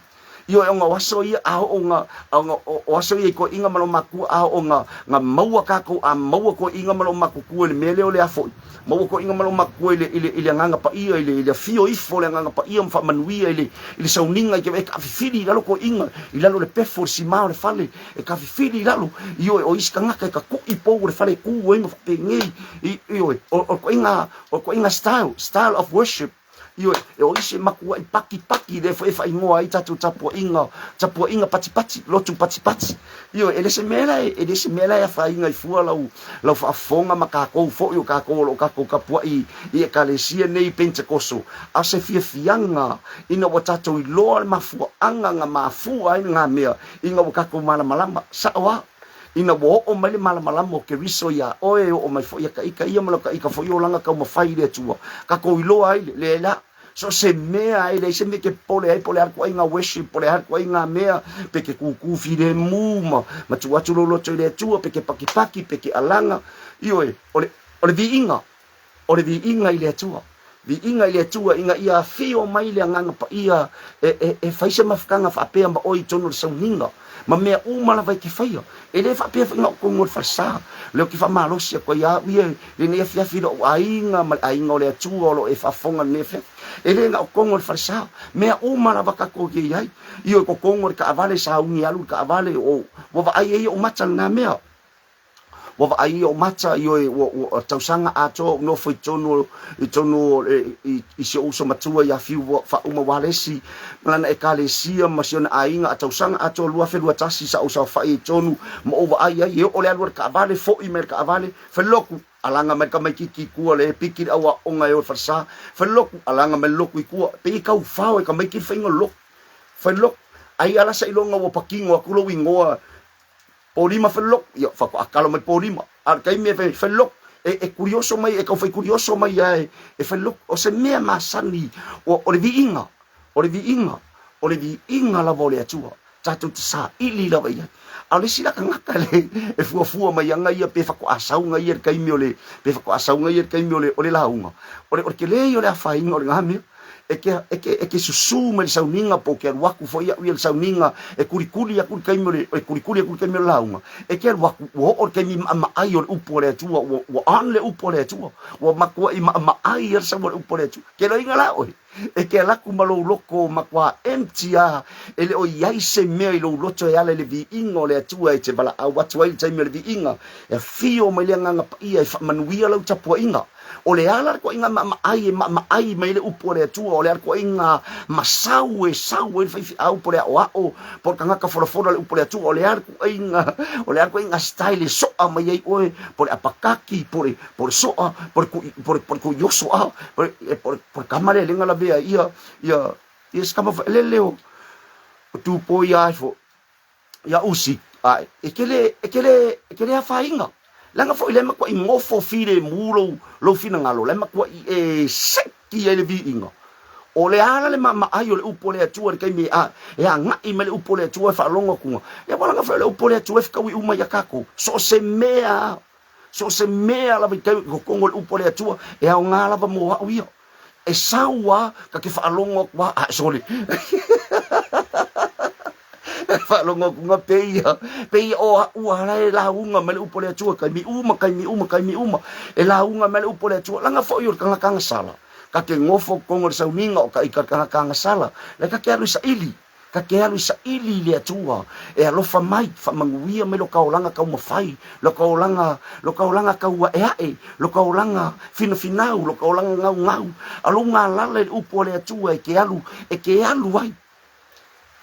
Speaker 2: Ioe, ona o aso ia a oo na, ona o, o aso ia i toeaiina ma loomatua a oo na, na maua tatou, a maua toeaiina ma loomatutua i le mea lea o le a foi, maua toeaiina ma loomatua i le, i le, i le Agaga Paia, i le, i le afio ifo o le Agaga Paia ma faamanuia i le, i le sauniga i te, e taafifili i lalo toeaiina, i lalo o le pefo o le simā o le fale, e taafifili i lalo, ioe, o isi tagata e tatuʻi pou o le fale e tu ai ma faapenei, i, ioe, o, o le ituaiga, o le ituaiga style, style of worship. Ioe, e o isi e makuaʻi patipati lea foi e faaigoa ai tatou tapuaiga, tapuaiga patipati, lotu patipati. Ioe, e le se mea la e, e le se mea la e afaina ai fua lau, lau faafofoga ma tatou foi o tatou o lo o tatou tapuai i Ekalesia nei Pentekoso, a o se fiafiaga ina ua tatou iloa le mafuaaga na mafua ai lena mea ina ua tatou malamalama. Sao a? Ina ua oo mai le malamalama o Keriso iā oe, e oo mai foi ia ka ika ia ma lau ka ika foi olaga taumafai i le Atua, kakou iloa ai le, le la, so o se mea e leai se mea ke popole ai, po o le a le ituaiga worship, po o le a le ituaiga mea, pe ke kūkū filemu ma, ma tuu atu lou loto i le Atua, pe ke pakipaki, pe ke alaga, ioe, o le, o le viiga, O le viiga i le Atua. Viiga i le Atua ina ia afio mai le Agaga Paia e, e, e fai se mafutaga faapea ma oe i totonu o le sauniga, ma mea uma lava e te faia. E le faapea foi na o totonu o le falesa. O lea ou te faamalosi atu ai ia au ia i lenei afiafi i lou aiga ma le aiga o le Atua o lo o e faafofoga i lenei afiafi. E le na o totonu o le falesa. Mea uma lava tatou te i ai. Ioe, totonu o le taavale, sauni alu i le taavale, o, ua vaai ai ou mata i lena mea. Ua vaai ou mata, ioe, ua, ua, tausaga atoa ou nofo i totonu, i totonu o le, i, i si ou uso matua ia Fiu Faauma Walesi, ma lana ekalesia ma si ona aiga, a tausaga atoa 2021 sa ou saofai i totonu ma ou vaai ai, e oo le alu a le taavale, foi mai le taavale, fai loku, alaga mai le tamaititi i tua, le piki le au aoga e o i le falesa, fai loku, alaga mai le lotu i tua, pei e tau fao e tamaiti le faiga o le lotu, fai loku, ai ala sailoga ua patino atu lou igoa Polima felelok, ia faatoa kala mai Polima. A o le taimi e fai felelok, e, e kurioso mai, e taufai kurioso mai ia e, e felelok. O se mea masani, o, o le viiga, o le viiga, o le viiga lava o le Atua. Tatou te saili lava i ai. A o le isi la tagata le, e fuafua mai ana ia pe faatoa sauga ia i le taimi o le, pe faatoa sauga ia i le taimi o le, o le lauga. O le, o le tele ia o le afaina o lena mea. E ke, e ke, e ke susū mai le sauniga po o ke alu aku foi au ia le sauniga e kulikuli aku le taimi o le, e kulikuli aku le taimi o le lauga. E ke alu aku, ua oo le taimi maʻamaʻai o le upu a le Atua, ua, ua on le upu a le Atua. Ua matuaʻi maʻamaʻai a le sau a le upu a le Atua. Ke loiga la oe, e ke alu aku ma lou loko matua empty a, e le o i ai se mea i lou loto e ala i le viiga o le Atua e te valaau atu ai i le taimi o le viiga, e afio mai le Agaga Paia e faamanuia lau tapuaiga. O le ala le koaiga maamaai e maamaai mai le upu a le Atua, o le ala koaiga masau e sau ai le faifeau po le aoao po le tagata folafola le upu a le Atua, o le ala koaiga, o le ala koaiga style e soa mai ai oe po le apakaki po le po le soa po le kui po le po le kuioso a po le po le po le kama le lenga lavea ia ia ia se kama faelele o o Tupoi ia ai fo ia Usi, a e ke le, e ke le, e ke le afaina. Leaga foi le matuaʻi nofo filemu lou, lou finagalo, le matuaʻi e seki ai le viiga. O le ala le maamaai o le upu a le Atua i le taimi e, a, e agaʻi mai le upu a le Atua e faalogo atu. Ia ua laga foi o le upu a le Atua e fetaui uma ia tatou. So o se mea, so o se mea lava i tau i totonu o le upu a le Atua, e aoga lava mo au ia. E sau a ka ke faalogo atu a, ah, sorry. Faalogo atu nga peia, peia o a'u ala e lauga mai le upu a le Atua, taimi uma, taimi uma, taimi uma, e lauga mai le upu a le Atua. Laga foi o le tagata agasala, ka ke nofo totonu o le sauniga o ka ika le tagata agasala, le ka ke alu i saili. Ka te alu i saili i le Atua, e alofa mai, faamanuia mai lo ka olaga taumafai, lo ka olaga, lo ka olaga tauaʻeaʻe, lo ka olaga finafinau, lo ka olaga gaugau, a lou galala i le upu a le Atua e ke alu, e ke alu ai,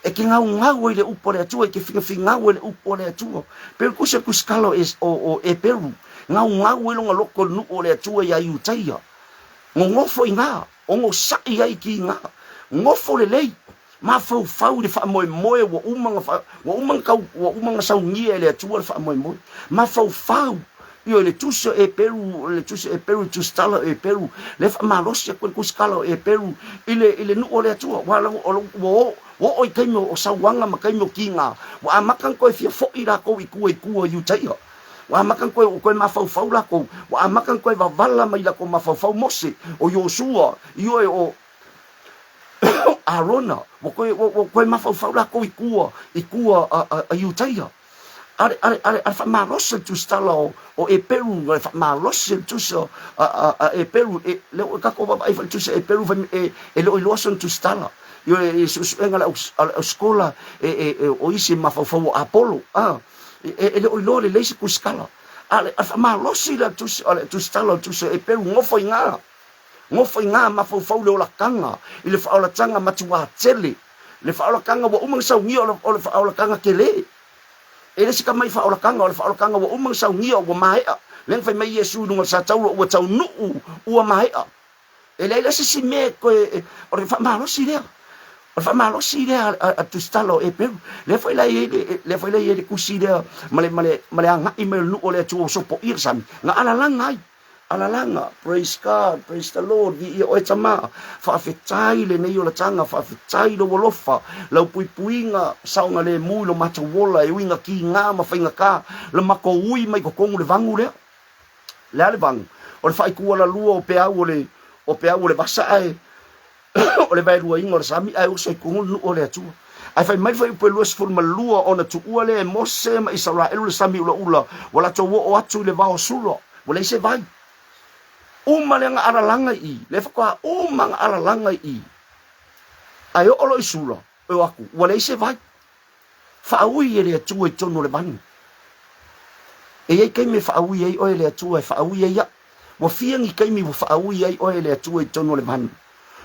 Speaker 2: e ke gaugau ai le upu a le Atua, e ke finafinau ai le upu a le Atua. Pei o le kusi o le kusikala o, o, o Eperu, gaugau ai lona loto i le nuu o le Atua iā Iutaia. Nonofo i ina, ogosaʻi ai ki ina, nofo lelei, mafaufau i le faamoemoe ua uma ona fa, ua uma ona tau, ua uma ona saunia e le Atua le faamoemoe. Mafaufau Ioe, le Tusi o Eperu, le Tusi o Eperu, le Tusitala o Eperu, lea e faamalosi atu ai le Tusitala o Eperu i le, i le nuu o le Atua. Ua, ua, ua oo i taimi o sauaga ma taimi o kiga, ua amata ona toe fia foi latou i tua i tua i Iutaia. Ua amata ona toe, ua toe mafaufau latou, ua amata ona toe vavala mai latou mafaufau Mose, o Iosua, ioe, o Arona, ua toe, ua, ua toe mafaufau latou i tua, i tua a, a, a Iutaia. A le, a le, a le, a le faamalosi o le tusitala o, o Eperu, a le faamalosi o le tusi a, a, a Eperu, e, lea ua tatou vaavaai foi i le tusi a Eperu, fai, e, e le o iloa sona tusitala. Ioe, i suesuega a le au, a le ausikola, e, e, e, o isi e mafaufau o Apolo, a, e, e le o iloa lelei se tusitala. A le, a le faamalosi le tusi, a le tusitala o le tusi a Eperu, nofo i ina. Nofo i gā mafaufau le olataga i le faaolataga matuā tele, le faaolataga ua uma ona saunia o le faaolataga telē. E le se tamai faaolataga, o le faaolataga ua uma ona saunia ua maea. Lea na fai mai Iesu i luga o le satauro, ua taunuu, ua maea. E leai la se isi mea e toe, o le faamalosi lea. O le faamalosi lea a le tusitala o Eperu. Lea foi la e i ai le, lea foi la e i ai le tusi lea ma le, ma le, ma le agai mai o le nuu o le Atua ua sopoia le sami, na alalaga ai. Alalaga, praise God, praise the Lord, viia oe tama, faafetai lenei olataga, faafetai lou alofa, lau puipuiga, saogalemu i lo matou ola e ui ina kiga ma faigata la matou ui mai totonu le vagu lea. Le a le vagu? O le faaitualalua o peau o le, o peau o le vasa ae o le vaeluaina o le sami ae oso i tonu le nuu o le Atua. Ae fai mai le fuaiupu e 22, ona tuua lea e Mose ma Isaraelu le sami ulaula, ua latou oo atu i le vao Sura, ua leai se vai. Uma lea na alalaga i i, lea faatoa uma na alalaga i i. Ae oo loa i Sura, e o atu, ua leai se vai. Faaui e le Atua i totonu o le vanu. E i ai taimi e faaui ai oe e le Atua e faaui ai au. Ua fia ni taimi ua faaui ai oe e le Atua i totonu o le vanu.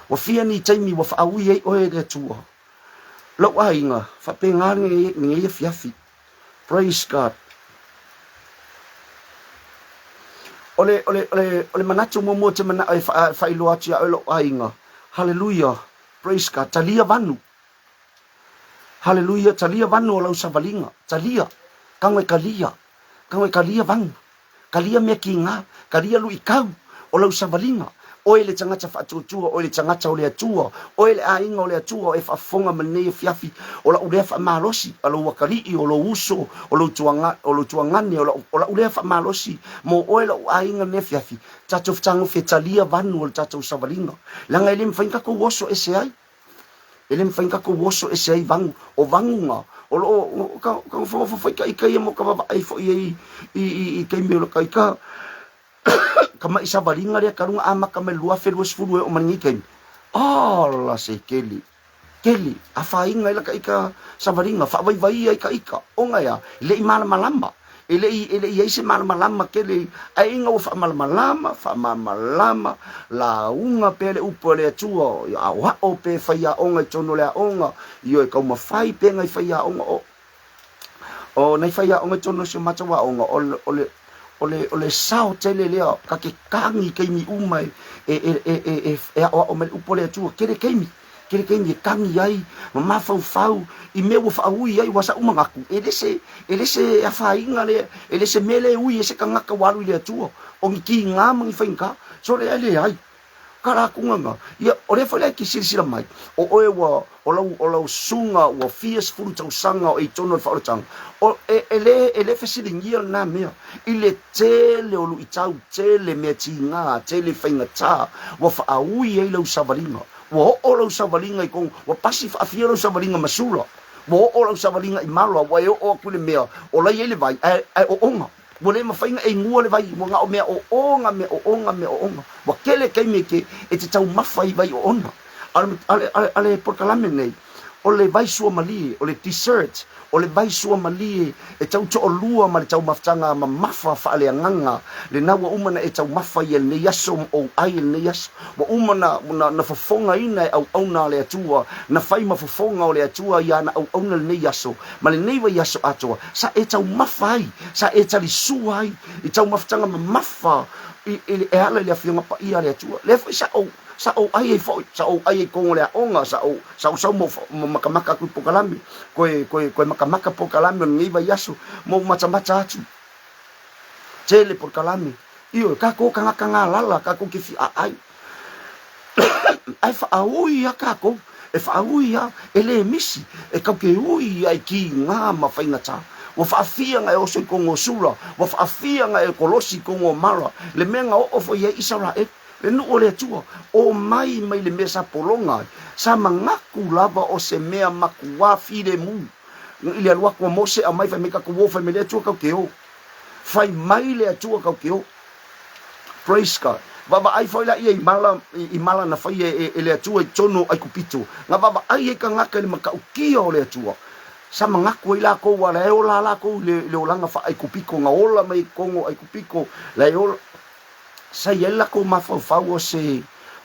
Speaker 2: Ua fia ni taimi ua faaui ai oe e le Atua. Lou aiga, faapena lenei afiafi. Praise God. O le, o le, o le, o le manatu muamua ou te manao e faailoa atu iā oe lou aiga. Haleluia. Praise God. Talia vanu. Haleluia, talia vanu o lau savaliga, talia, tago e kalia, tago e kalia vanu, kalia mea kiga, kalia luitau o lau savaliga, oe le tagata faatuatua, oe le tagata o le Atua, oe le aiga o le Atua, oe faafofoga ma lenei afiafi, o la'u lea faamalosi, a lou atalii, o lou uso, o lou tuaga, o lou tuagane, o la'u, o la'u lea faamalosi mo oe la'u aiga lenei afiafi, tatou fetagofi e talia vanu o le tatou savaliga, leaga e le mafai ona tatou oso ese ai. E le mafai ona tatou oso ese ai vagu. O vagu na, o lo o ka nofonofo foi ka ika ia mo ka vavaai foi ai i, i, i taimi o le ka ika ka mai savaliga lea talu na amata mai le 2020 e oo mai lenei taimi. Ala se kele, kele, afaina ai la ka ika savaliga, faavaivaia ai ka ika, ona e a? E le i malamalama. E le i, e le i i ai se malamalama tele, ae ina ua faamalamalama, faamalamalama, lauga pea le upu a le Atua, ia aoao pe faiaoga i totonu o le aoga, ioe taumafai pea nai faiaoga, o, o nai faiaoga i totonu o si o matou aoga, o le, o le, o le, o le sao tele lea, ta te tagi i taimi uma e, e, e, e, e, e, e aoao mai le upu a le Atua, tele taimi. Tele taimi e tagi ai ma mafaufau i mea ua faaui ai, ua sa'u manatu, e le se, e le se afaina lea, e le se mea lea e ui ai se tagata ua alu i le Atua, o ni kiga ma ni faigata. So lea e leai. Kala atu nga, ia, o lea foi la e te silasila mai, o oe ua, o lau, o lau susuga ua fia sefulu tausaga o e i totonu o le faaolataga, o, e, e le, e le fesiligia lena mea i le tele o luitau, tele mea tiga, tele faigata ua faaui ai lau savaliga. Ua oo lau savaliga i kou, ua pasi faafia lau savaliga ma sula. Ua oo lau savaliga i Maloa, ua e oo atu i le mea o la i ai le vai, ae, ae ooga. Ua le mafai ona e gua le vai, ua na o mea ooga, mea ooga, mea ooga. Ua tele taimi e te, e te taumafa i vai oona. A o le, a le, a le, a le polokalame nei, o le vai suamalie, o le dessert, o le vai suamalie e tau toalua ma le taumafataga mamafa faaleagaga, lena ua uma ona e taumafa ia lenei aso ma ou ai lenei aso. Ua uma ona, ona, ona fofogaina e auauna a le Atua, na fai ma fofoga o le Atua i ana auauna lenei aso, ma lenei vaiaso atoa, sa e taumafa ai, sa e talisua ai i taumafataga mamafa i, i, e ala i le Afioga Paia a le Atua. Lea foi sa ou, sa ou ai ai foi, sa ou ai ai i totonu o le aoga, sa ou, sa ou sau ma ou makamaka atu i polokalame, koe, koe, koe makamaka polokalame o lenei vaiaso, ma ou matamata atu. Tele polokalame. Ioe, kakou kangaka galala, kakou ke fiaai. Ae faaui a kakou, e faaui a, e le misi, e kau ke ui ai ki nga ma faigata. Ua faafia nga e oso i kongo sula, ua faafia nga e kolosi i kongo mala, le mea nga oo foi ai Isaraelu, le nuu o le Atua, o mai mai le mea sa pologa ai, sa mangaku lava o se mea makuā filemu. I le alu aku a Mose aumai fai mai kakou o fai mai le Atua kau ke o. Fai mai le Atua kau ke o. Praise God. Vaavaai foi la ia i mala, i mala na faia e, e le Atua i totonu o Aikupito. Na vaavaai ai kangaka i le matautia o le Atua. Sa manatu ai lakou a la e ola lakou i le, i le olaga faa-Aikupito, na ola mai i totonu o Aikupito, la e ola. Sa i ai le latou mafaufau o se,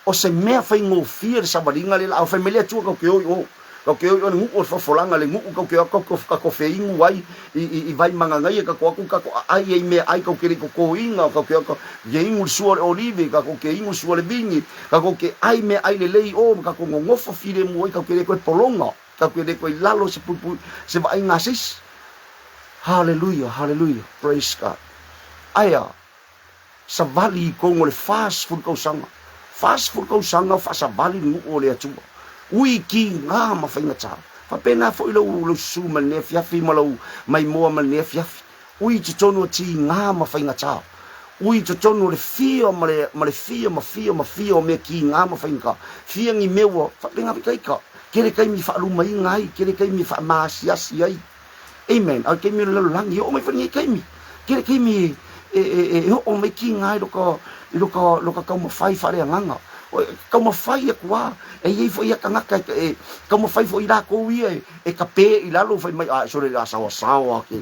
Speaker 2: o se mea faigofie le savaliga lea laau. Fai mai le Atua tatou te o i o. Tatou te o i o le nuu o le fofolaga, le nuu tatou te o atu tatou feinu ai i, i, i vai magagaia, tatou o atu tatou aai ai i meaai tatou te le i totoina, tatou te o atu te inu le sua o le olive, tatou te inu le sua o le vini, tatou te ai meaai lelei i o ma tatou nonofo filemu ai, tatou te le toe pologa, tatou te le toe i lalo o se puipui, se vaaiga a se isi. Haleluia, haleluia, praise God. Ae a? Savali i tonu o le 40 tausaga. 40 tausaga o faasavali le nuu o le Atua. Ui kigā ma faigata. Faapena foi lou, lou susu ma lenei afiafi ma lou maimoa ma lenei afiafi. Ui i totonu o tigā ma faigata. Ui i totonu o le fia ma le, ma le fia ma fia ma fia o mea kigā ma faigata. Fia ni mea ua faapena ikaika. Tele taimi e faalumaina ai, tele taimi e faamaasiasi ai. Amen. A o le taimi o le lalolagi, e oo mai foi lenei taimi. Tele taimi e, e, e, e oo mai kiga i loka, i loka, loka taumafai faaleagaga. O, taumafai atu lava, e i ai foi ia tagata e, e taumafai foi i latou ia e, e kape i lalo fai mai, a, sole a saoasaoa ke.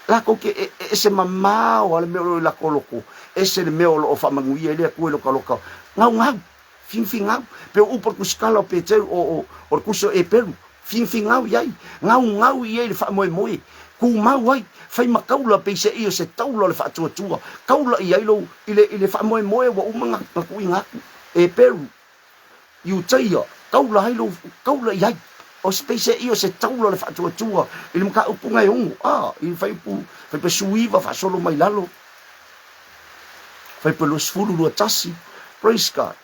Speaker 2: Latou ke e, e ese mamao lava le mea o lo o i latou loko, ese le mea o lo o faamanuia ai le Atua i loka loka gaugau. Fingfingau, pe o upu o le kusikala o Peteru, o, o, o le kusi o Eperu, fingfingau i ai, gaugau i ai le faamoemoe, tumau ai, fai ma taula peiseai o se taula o le faatuatua, taula i ai lou, i le, i le faamoemoe ua uma na, na tuuina atu. Eperu, Iutaia, taula ai lou, taula i ai. O se peiseai o se taula o le faatuatua i le mataupuga e ono, a, i le fuaiupu, fuaiupu 19 faasolo mai lalo. Faipe 21, Praise God.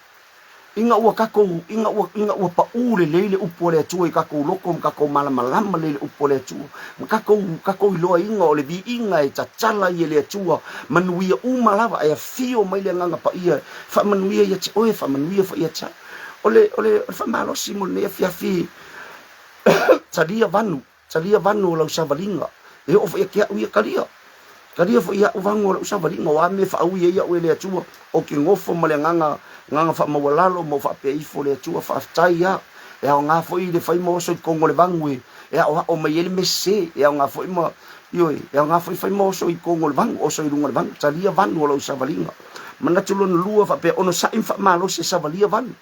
Speaker 2: Ina ua kakou, ina ua, ina ua paʻū lelei le upu a le Atua i kakou loko ma kakou malamalama lelei le upu a le Atua, ma kakou, kakou iloaina o le viiga e tatala ai e le Atua, manuia uma lava, ae afio mai le Agaga Paia e faamanuia ia te oe, faamanuia foi ia te au. O le, o le, o le faamalosi mo lenei afiafi, talia vanu. Talia vanu o lau savaliga, e oo foi ia te aʻu ia talia. Talia foi ia aʻu vanu o laʻu savaliga, o a mea e faaui ai aʻu e le Atua, o ke gofo ma le agaga, agaga faamaualalo ma o faapea ifo le Atua, faafetai a. E aoga foi le fai ma oso i totonu o le vanu e, e aoao mai ai le mea sese, e aoga foi ma, ioe, e aoga foi fai ma oso i totonu o le vanu, oso i luga o le vanu, talia vanu o lau savaliga. Manatu lona lua faapea, onosai ma faamalosi e savalia vanu.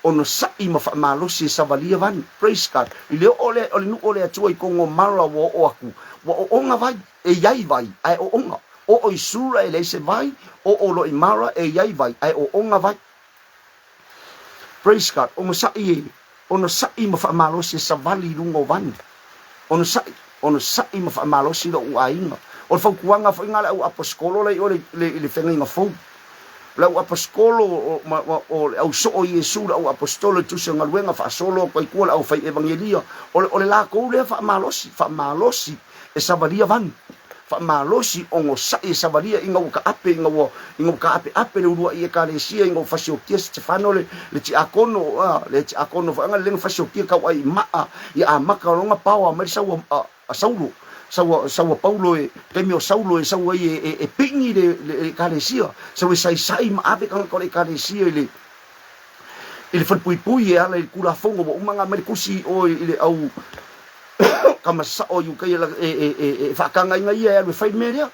Speaker 2: Onosai ma faamalosi e savalia vanu. Praise God. I le oo lea o le nuu o le Atua i Kongo mala ua oo aku, ua ooga vai, e iai vai, ae ooga. Oo i Sura e leai se vai, oo loa i Mara e iai vai, ae ooga vai. Praise God. Onosai e onosai ma faamalosi e savali i luga o vanu. Onosai, onosai ma faamalosi lou aiga. O le fautuaga foi na le au aposikolo la i o le, le, i le feagaiga fou. O le au aposikolo, o, ma, ma, o le au soo Iesu, le au aposetolo i tusi o galuega, faasolo atu ai tua le au fai evangelia. O le, o le latou lea faamalosi, faamalosi e savalia vanu. Faamalosi onosai e savalia ina ua taape, ina ua, ina ua taapeape le uluai ekalesia, ina ua fasiokia Setefano le, le tiakono, a, le tiakono foi aga le na fasiokia tauai i maa, ia amata lona paoa mai le sau a, a, a Saulo, sau a, sau a Paulo e, taimi o Saulo e sau ai e, e, e pigi le, le ekalesia, sau e saisai ma ave tagata o le ekalesia i le, i le falepuipui e ala i le Tulafono ua uma ona aumai le tusi i o i le au tama sao i uka e, e, e, e faatagaina ia e alu e fai le mea lea.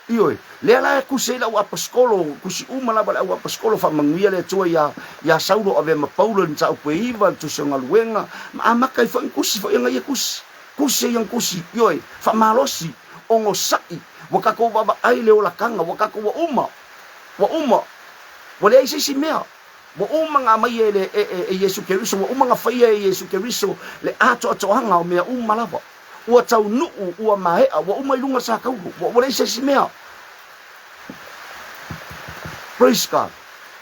Speaker 2: Ioe, lea la e tusi ai le au aposetolo, tusi uma lava le au aposetolo, faamanuia le Atua iā, iā Saulo avea ma Paulo i le mataupu e iva, le tusi o galuega, ma amata ai foi ona tusi foi ana ia tusi. Tusi ai ana tusi, ioe, faamalosi, onosai, ua tatou vaavaai le olataga, ua tatou ua uma, ua uma, ua leai se isi mea. Ua uma ona aumaia e le, e, e, e Iesu Keriso, ua uma ona faia e Iesu Keriso le atoatoaga o mea uma lava. Ua taunuu, ua maea, ua uma i luga o le sakaulu, ua, ua leai se isi mea. Praise God.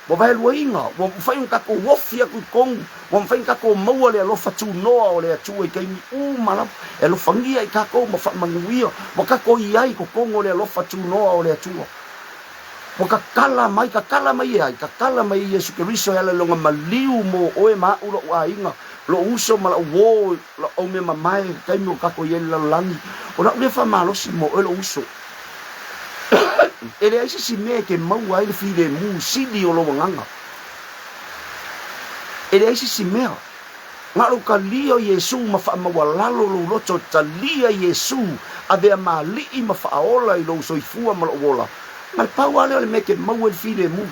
Speaker 2: Ua vaeluaina, ua mafai ona tatou ofi atu i totonu, ua mafai ona tatou maua le alofa tunoa o le Atua i taimi uma lava, e alofagia i tatou ma faamanuia, ua tatou i ai i totonu o le alofa tunoa o le Atua. Ua tatala mai, tatala mai e ai? Tatala mai e Iesu Keriso e ala i Lona maliu mo oe ma aʻu, loʻu aiga, loʻu uso ma laʻu uō, loʻu aumea-mamae i le taimi o tatou i ai i le lalolagi. O laʻu lea faamalosi mo oe loʻu uso. E leai se isi mea e te maua ai le filemu sili o lou agaga. E leai se isi mea. Na o lou talia o Iesu ma faamaualalo lou loto, talia Iesu, avea ma Alii ma Faaola i lou soifua ma lou ola. Ma le pau lava lea o le mea e te maua ai le filemu.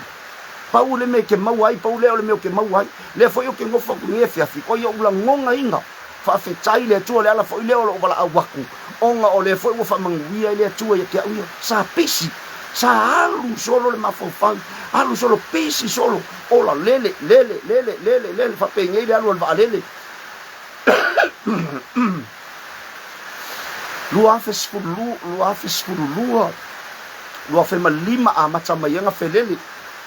Speaker 2: Pau le mea e te maua ai, pau lea o le mea ou te maua ai. Lea foi ou te nofo atu nei afiafi, koe ou lagonaina. Faafetai i le Atua, o le ala foi lea o lou valaau aku, ona o lea foi ua faamanuia ai le Atua ia te au ia. Sa pisi, sa alu solo le mafaufau, alu solo, pisi solo, ola, lele, lele, lele, lele, lele, faapenei le alu a le vaalele. 2012, 2012, 2005 amata mai ai ona felele,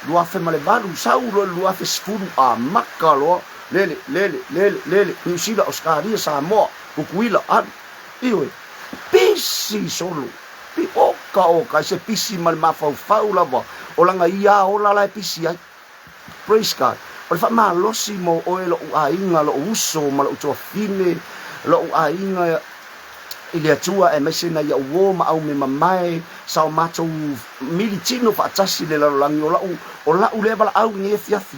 Speaker 2: 2008, sau loa i le 2010 amata loa lele, lele, lele, lele, Niu Sila, Ausetalia, Samoa, Tutuila, alu, ioe, pisi solo, pi, oka oka, e se pisi ma le mafaufau lava, o lana ia ola la e pisi ai. Praise God. O le faamalosi mo oe loʻu aiga, loʻu uso ma loʻu tuafine, loʻu aiga i le Atua aemaise nai aʻu uō ma au me mamae, sa o matou mili tino faatasi i le lalolagi, o laʻu, o laʻu lea valaau i nei afiafi.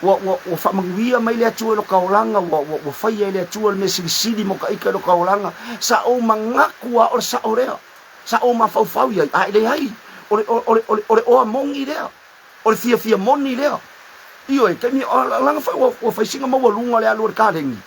Speaker 2: Ua, ua, ua faamanuia mai le Atua i lo ka olaga, ua, ua, ua faia e le Atua le mea silisili mo ka ika i lo ka olaga. Sa ou manatu a o le saʻo lea. Sa ou mafaufau i ai, a e leai, o le, o le, o le, o le oa moni lea. O le fiafia moni lea. Ioe, taimi, leaga foi ua, ua fai sina maualuga le alu a le kalegi.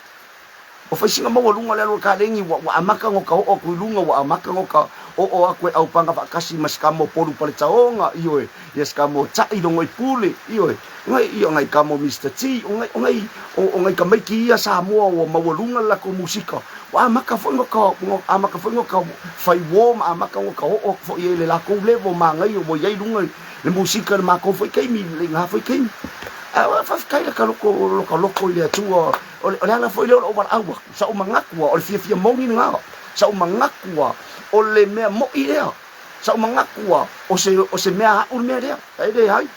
Speaker 2: Ua fai sina maualuga le alu a le kalegi, ua, ua amata ona ka oo atu i luga, ua amata ona ka oo atu e aupaga faatasi ma si ka mo polu paletaoga, ioe, ia si ka mo taʻi logo i pule, ioe, ngai, ia ngai ka mo Mister T, o ngai, o ngai, o, o ngai tamaiti ia Samoa ua maualuga le latou musika. Ua amata foi ona ka, ua amata foi ona ka fai uō ma amata ona ka oo atu foi i le latou level manaia ua i ai i luga i le musika i le matou foi taimi, i lena foi taimi. Ae faafetai la ka loko, loka loko i le Atua, o le, o le ala foi lea o lou valaau aku, sa ou manatu lava, o le fiafia moni lena, sa ou manatu lava, o le mea moʻi lea, sa ou manatu lava, o se, o se mea aʻu le mea lea, ae leai.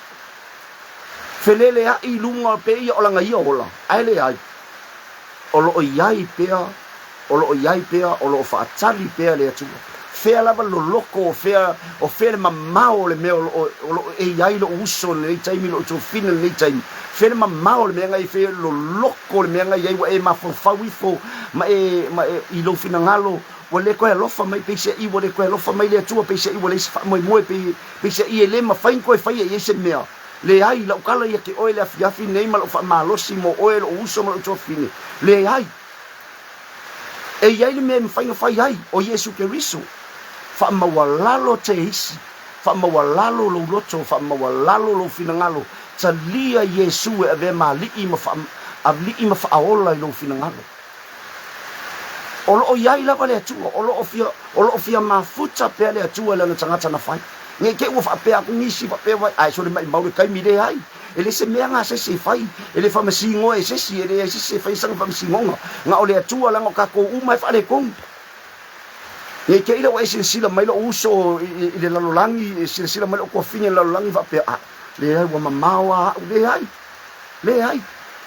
Speaker 2: Feleleaʻi i luga pei o lana ia ola, ae leai. O lo o i ai pea O lo o i ai pea, o lo o faatali pea le Atua. Fea lava le loloko, o fea, o fea le mamao o le mea o lo o, o lo o e i ai loʻu uso i lenei taimi, loʻu tuafine i lenei taimi. Fea le mamao o le mea na i fea loloko o le mea na i ai ua e mafaufau ifo ma e, ma e, i lou finagalo, ua le toe alofa mai, peiseai ua le toe alofa mai le Atua, peiseai ua leai se faamoemoe, pei, peiseai e le mafai ona toe faia i ai se mea. Leai, lau tala ia te oe le afiafi nei ma lau faamalosi mo oe loʻu uso ma loʻu tuafine. Leai. E i ai le mea e mafai ona fai ai, o Iesu Keriso. Faamaualalo te isi, faamaualalo lou loto, faamaualalo lou finagalo, talia Iesu e avea ma alii ma alii ma faaola i lou finagalo. O lo o i ai lava le Atua, o lo o fia, o lo o fia mafuta pea le Atua i lana tagata na fai. Ne i te i ua faapea atu nisi faapea mai, ae sole maimau le taimi, leai. E le se mea na se isi e fai, e le faamasinoa e se isi, e leai se isi e fai sana faamasinoga. Na o le Atua, leaga o tatou uma e faaletonu. Ne i te i lea ua e silasila mai lou uso i le lalolagi, e silasila mai lou tuafine i le lalolagi faapea, a, leai, ua mamao lava au. Leai, leai.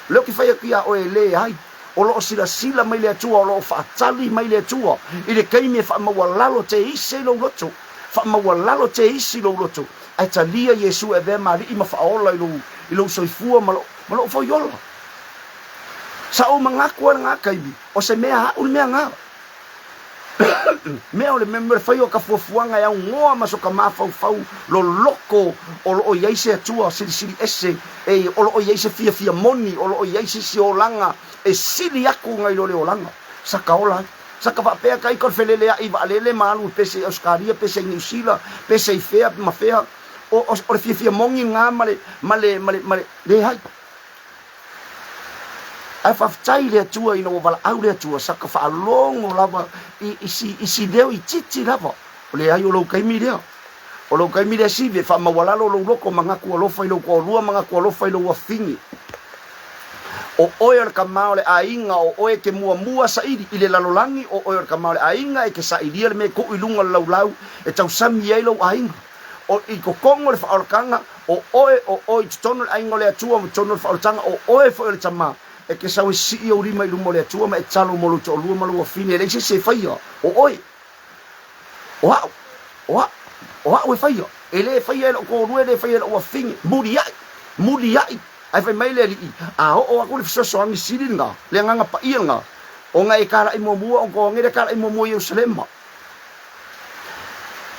Speaker 2: O lea ou te fai atu iā oe, leai. O lo o silasila mai le Atua, o lo o faatali mai le Atua i le taimi e faamaualalo te isi ai lou loto. Faamaualalo te isi lou loto, ae talia Iesu e avea ma alii ma faaola i lou, i lou soifua ma lou, ma lou foi ola. Sa ou manatu ai lena taimi, o se mea aʻu le mea na. Mea o le mea, le fai o ka fuafuaga e aunoa ma so ka mafaufau loloko o lo o i ai se Atua silisili ese, e, o lo o i ai se fiafia moni, o lo o i ai se isi olaga e sili aku nai lo le olaga sa ka ola ai. Sa ka faapea ka ika o le feleleaʻi i vaalele ma alu i pese i Ausetalia, pese i Niu Sila, pese i fea ma fea. O, o, o le fiafia moni lena ma le, ma le, ma le, ma le, leai. Ae faafetai i le Atua ina ua valaau le Atua, sa ka faalogo lava i, i si, i si leo itiiti lava. O leai o lou taimi lea. O lou taimi lea sivi e faamaualalo lou loto ma gatu alofa i lou toalua ma gatu alofa i lou afafine. O oe o le tama o le aiga, o oe e te muamua saili i le lalolagi, o oe o le tama o le aiga e te sailia le mea e tuu i luga o le laulau e tausami ai lou aiga. O, i totonu o le faaolataga, o oe, o oe i totonu o le aiga o le Atua ma totonu o le faaolataga, o oe foi o le tama e te sau e sii ou lima i luma o le Atua ma e tatalo mo lou toalua ma lou afafine, e leai se isi e faia, o oe. O au, o au, o au e faia, e le faia e lou toalua, e le faia e lou afafine, muliai, muliai. Ae fai mai le Alii, A oo aku le fesoasoani sili lena, le Agaga Paia lena, ona e kalaʻi muamua, ona toage lea kalaʻi muamua i Ierusalema.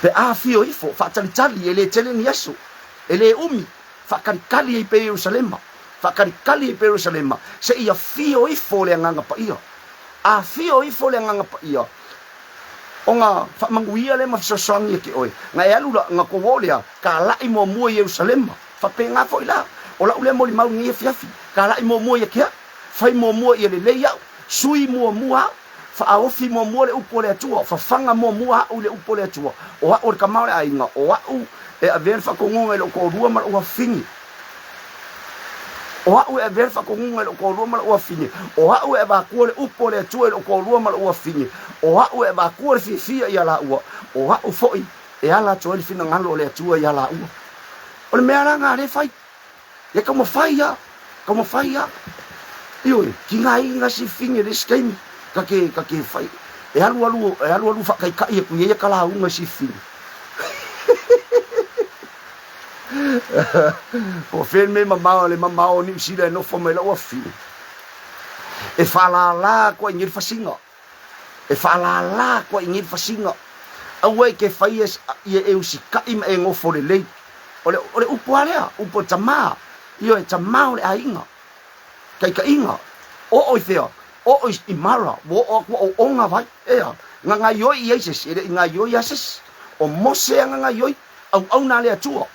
Speaker 2: Pe a afio ifo, faatalitali, e le tele ni aso, e le umi, faatalitali ai pea i Ierusalema, faatalitali ai pea i Ierusalema, seia afio ifo le Agaga Paia. Afio ifo le Agaga Paia, ona faamanuia lea ma fesoasoani ia te oe. Na e alu la, na tou oo lea, kalaʻi muamua i Ierusalema. Faapena foi la, o la'u lea molimau i lenei afiafi, kalaʻi muamua ia te a'u, fai muamua ia lelei a'u, sui muamua a'u, faaofi muamua le upu a le Atua, fafaga muamua a'u i le upu a le Atua, o a'u o le tama o le aiga, o a'u e avea le faatonuga i lo'u toalua ma lo'u afafine. O a'u e avea le faatonuga i lo'u toalua ma lo'u afafine, o a'u e avatua le upu a le Atua i lo'u toalua ma lo'u afafine, o a'u e avatua le fiafia ia lāua, o a'u foi e ala atu ai le finagalo o le Atua iā lāua. O le mea la lena lea e fai. Ia taumafai lava, taumafai lava. Ioe, tigaina si fine le isi taimi, ta te, ta te fai, e alu alu, e alu alu faataitai atu i ai ia ta lauga i si fine. Po o fea le mea e mamao, le mamao o Niu Sila e nofo mai lou afafine. E faalala atu ai i nei le fasiga. E faalala atu ai i nei le fasiga. Aua e te faia ia e usitai ma e nofo lelei. O le, o le upu lava lea, upu a le tama. Ioe, tama o le aiga. Taitaiga. Oo i fea? Oo i, i Mara, ua oo atu ua oona vai. Ea, na gaioi i ai se isi, e le i gaioi lava se isi. O Mose lava na gaioi, auauna a le Atua.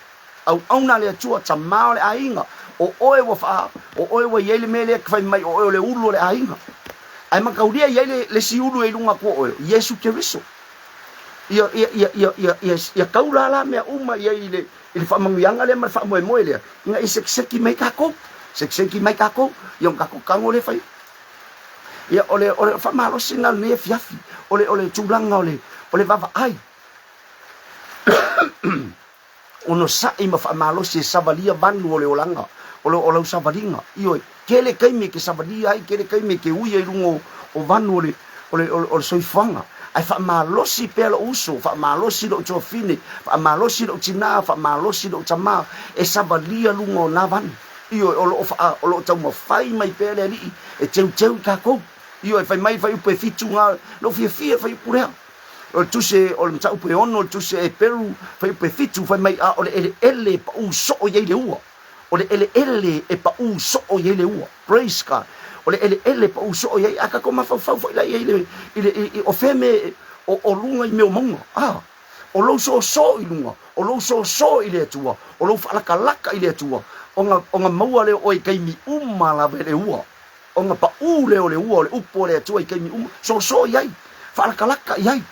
Speaker 2: Auauna a le Atua, tama o le aiga. O oe ua faa, o oe ua i ai le mea lea e fai mai o oe o le ulu o le aiga. Ae mataulia e i ai le, le isi ulu e i luga atu o oe, o Iesu Keriso. Ia, ia, ia, ia, ia, ia, ia taula la mea uma i ai i le, i le faamanuiaga lea ma le faamoemoe lea, ina ia sekiseki mai tatou, sekiseki mai tatou, ia ona tatou tago lea fai. Ia, o le, o le faamalosi lena o lenei afiafi, o le, o le tulaga o le, o le vaavaai. Onosai ma faamalosi e savalia vanu o le olaga, o le o lau savaliga. Ioe, tele taimi e te savalia ai, tele taimi e te ui ai i luga o vanu o le, o le, o le soifuaga. Ae faamalosi pea lou uso, faamalosi lou tuafine, faamalosi lou tinā, faamalosi lou tamā e savalia luga o nā vanu. Ioe, o lo o faa, o lo o taumafai mai pea le Alii e teuteu i tatou. Ioe, fai mai le fuaiupu e fitu ngā, lou fiafia i le fuaiupu lea. O le tusi o le mataupu e ono, o le tusi a Eperu, fuaiupu e fitu, fai mai, A o le eleele e paʻū soo i ai le ua. O le eleele e paʻū soo i ai le ua. Praise God. O le eleele e paʻū soo i ai, a tatou mafaufau foi la i ai i le, i le, i, o fea mea o, o luga i mea o mauga. A, o lou soosoo i luga, o lou soosoo i le Atua, o lou faalakalaka i le Atua, ona, ona maua lea o oe i taimi uma lava e le ua. Ona paʻū lea o le ua o le upu a le Atua i taimi uma, soosoo i ai, faalakalaka i ai,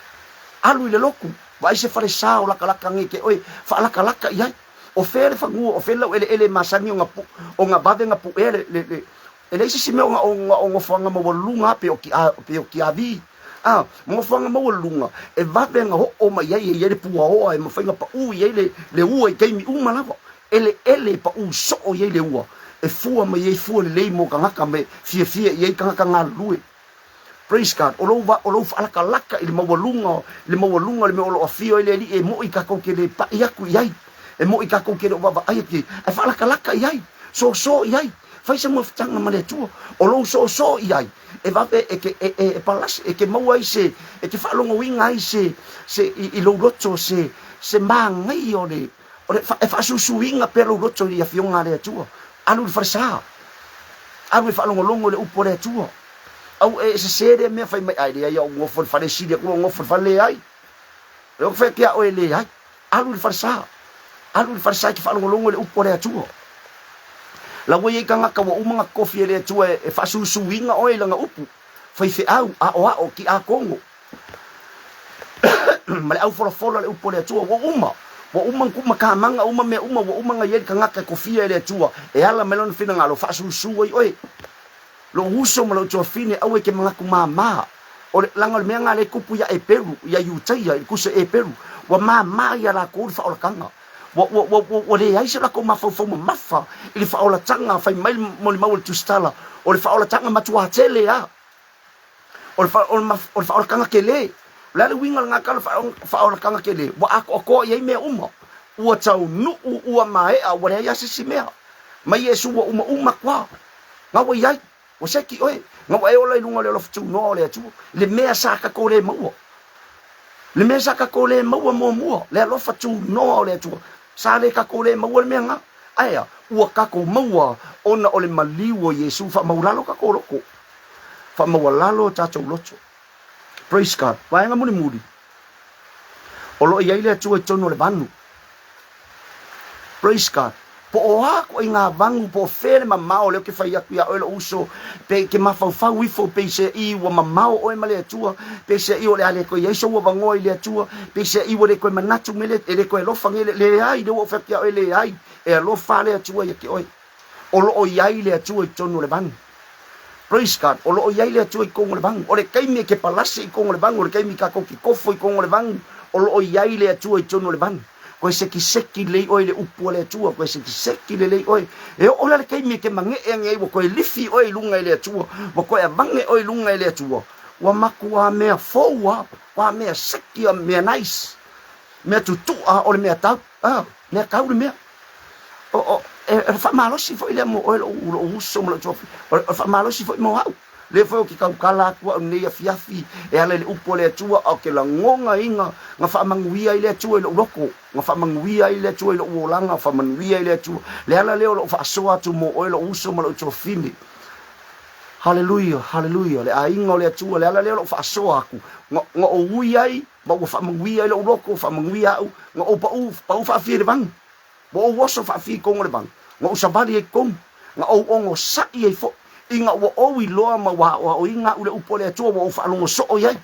Speaker 2: alu i le lotu, vaai se falesa o lakalaka nei te oe, faalakalaka i ai. O fea le fanua, o fea le laueleele e masani ona pu, ona vave ona puʻea le, le, le, e leai se isi mea ona, ona, o nofoaga maualuluga a pei o ki, a, pei o Kiavi, a, ma nofoaga maualuluga, e vave ona oo mai ai e i ai le puaoa e mafai ona paʻū i ai le, le ua i taimi uma lava. Eleele e paʻū soo i ai le ua, e fua mai ai fua lelei mo tagata me fiafia i ai tagata galulue. Praise God. O lou, o lou faalakalaka i le maualuga, i le maualuga o le mea o lo o afio ai le Alii e moʻi tatou te le paʻi atu i ai. E moʻi tatou te le o vaavaai atu i ai. Ae faalakalaka i ai. Soosoo i ai. Fai se mafutaga ma le Atua. O lou soosoo i ai, e vave e te, e, e, e palasi, e te maua ai se, e te faalogoina ai se, se, i, i lou loto se, se māgaia o le, O le, e faasusuina pea lou loto i le Afioga a le Atua. Alu i le falesa. Alu e faalogologo i le upu a le Atua. Au e sese lea mea fai mai, ai leai au nofo i le fale sili atu lou nofo i le fale leai. E fai atu ia oe leai. Alu i le falesa. Alu i le falesa e te faalogologo i le upu a le Atua. La ua i ai tagata ua uma ona tofi e le Atua e faasusuina oe i lana upu. Faifeau, aoao, tiakono. ma le aufolafola le upu a le Atua ua uma. Ua uma ona kumakamaga uma mea uma, ua uma ona i ai le tagata e kofia e le Atua e ala mai lona finagalo, faasusu ai oe. Lou uso ma lou tuafine, aua e te manatu māmā. O le, leaga o le mea lena lea e tupu ia Eperu, ia Iutaia, i le tusi a Eperu, ua māmā ia lakou le faaolataga. Ua, ua, ua, ua, ua leai se latou mafaufau mamafa i le faaolataga, fai mai le molimau a le Tusitala, o le faaolataga matuā tele a. O le, o le, o le faaolataga tele. O le a le uiga o lena tala faaolataga tele? Ua atoatoa i ai mea uma. Ua taunuu, ua maea, ua leai lava se isi mea. Mai Iesu ua umauma atu lava. Na ua i ai, ua seki oe, na ua e ola i luga o le alofa tunoa o le Atua, le mea sa tatou le maua. Le mea sa tatou le maua muamua, le alofa tunoa o le Atua, sa le tatou le maua le mea na. Ae a? Ua tatou maua ona o le maliu o Iesu, faamaualalo tatou loto. Faamaualalo tatou loto. Praise God. Vaega mulimuli, o lo o i ai le Atua i totonu o le vanu. Praise God. Po o a ituaiga vanu, po o fea le mamao lea ou te fai atu iā oe lou uso, pe e te mafaufau ifo peiseai ua mamao oe ma le Atua, peiseai o le a le toe i ai sou avanoa i le Atua, peiseai ua le toe manatu me le, e le toe alofa nei le, leai, lea ua ou fai atu iā oe, leai, e alofa lava le Atua ia te oe. O lo o i ai le Atua i totonu o le vanu. Praise God. O lo o i ai le Atua i totonu o le vanu. O le taimi e te palasi i totonu o le vanu, o le taimi tatou te kofo i totonu o le vanu, o lo o i ai le Atua i totonu o le vanu. Koe sekiseki lelei oe i le upu a le Atua, koe sekiseki lelei oe. E oo la le taimi e te mage'e ane ai ua toe lifi oe i luga i le Atua, ua toe avane oe i luga i le Atua, ua matua mea fou a, ua mea seki a, mea nice, mea tutu'a o le mea tau. Ah, mea tau le mea. O, o, e, e faamalosi foi lea mo oe lou, lou uso ma lou tuafafine. O, o faamalosi foi mo au. Lea foi ou te tautala atu au nei afiafi e ala i le upu a le Atua, a o ke lagonaina na faamanuia ai le Atua i lou loko, na faamanuia ai le Atua i lou olaga, faamanuia ai le Atua. Le ala lea o lou faasoa atu mo oe lou uso ma lou tuafafine. Haleluia, haleluia, le aiga o le Atua, le ala lea o lou faasoa atu, na, na ou ui ai, ma ua faamanuia ai lou loto, faamanuia au, na ou pau, pau faafia i le vanu. Ua ou oso faafia i totonu o le vanu, na ou savali ai i totonu, na ou onosai ai foi, ina ua ou iloa ma ua aoaoina au i le upu a le Atua, ua ou faalogo soo i ai.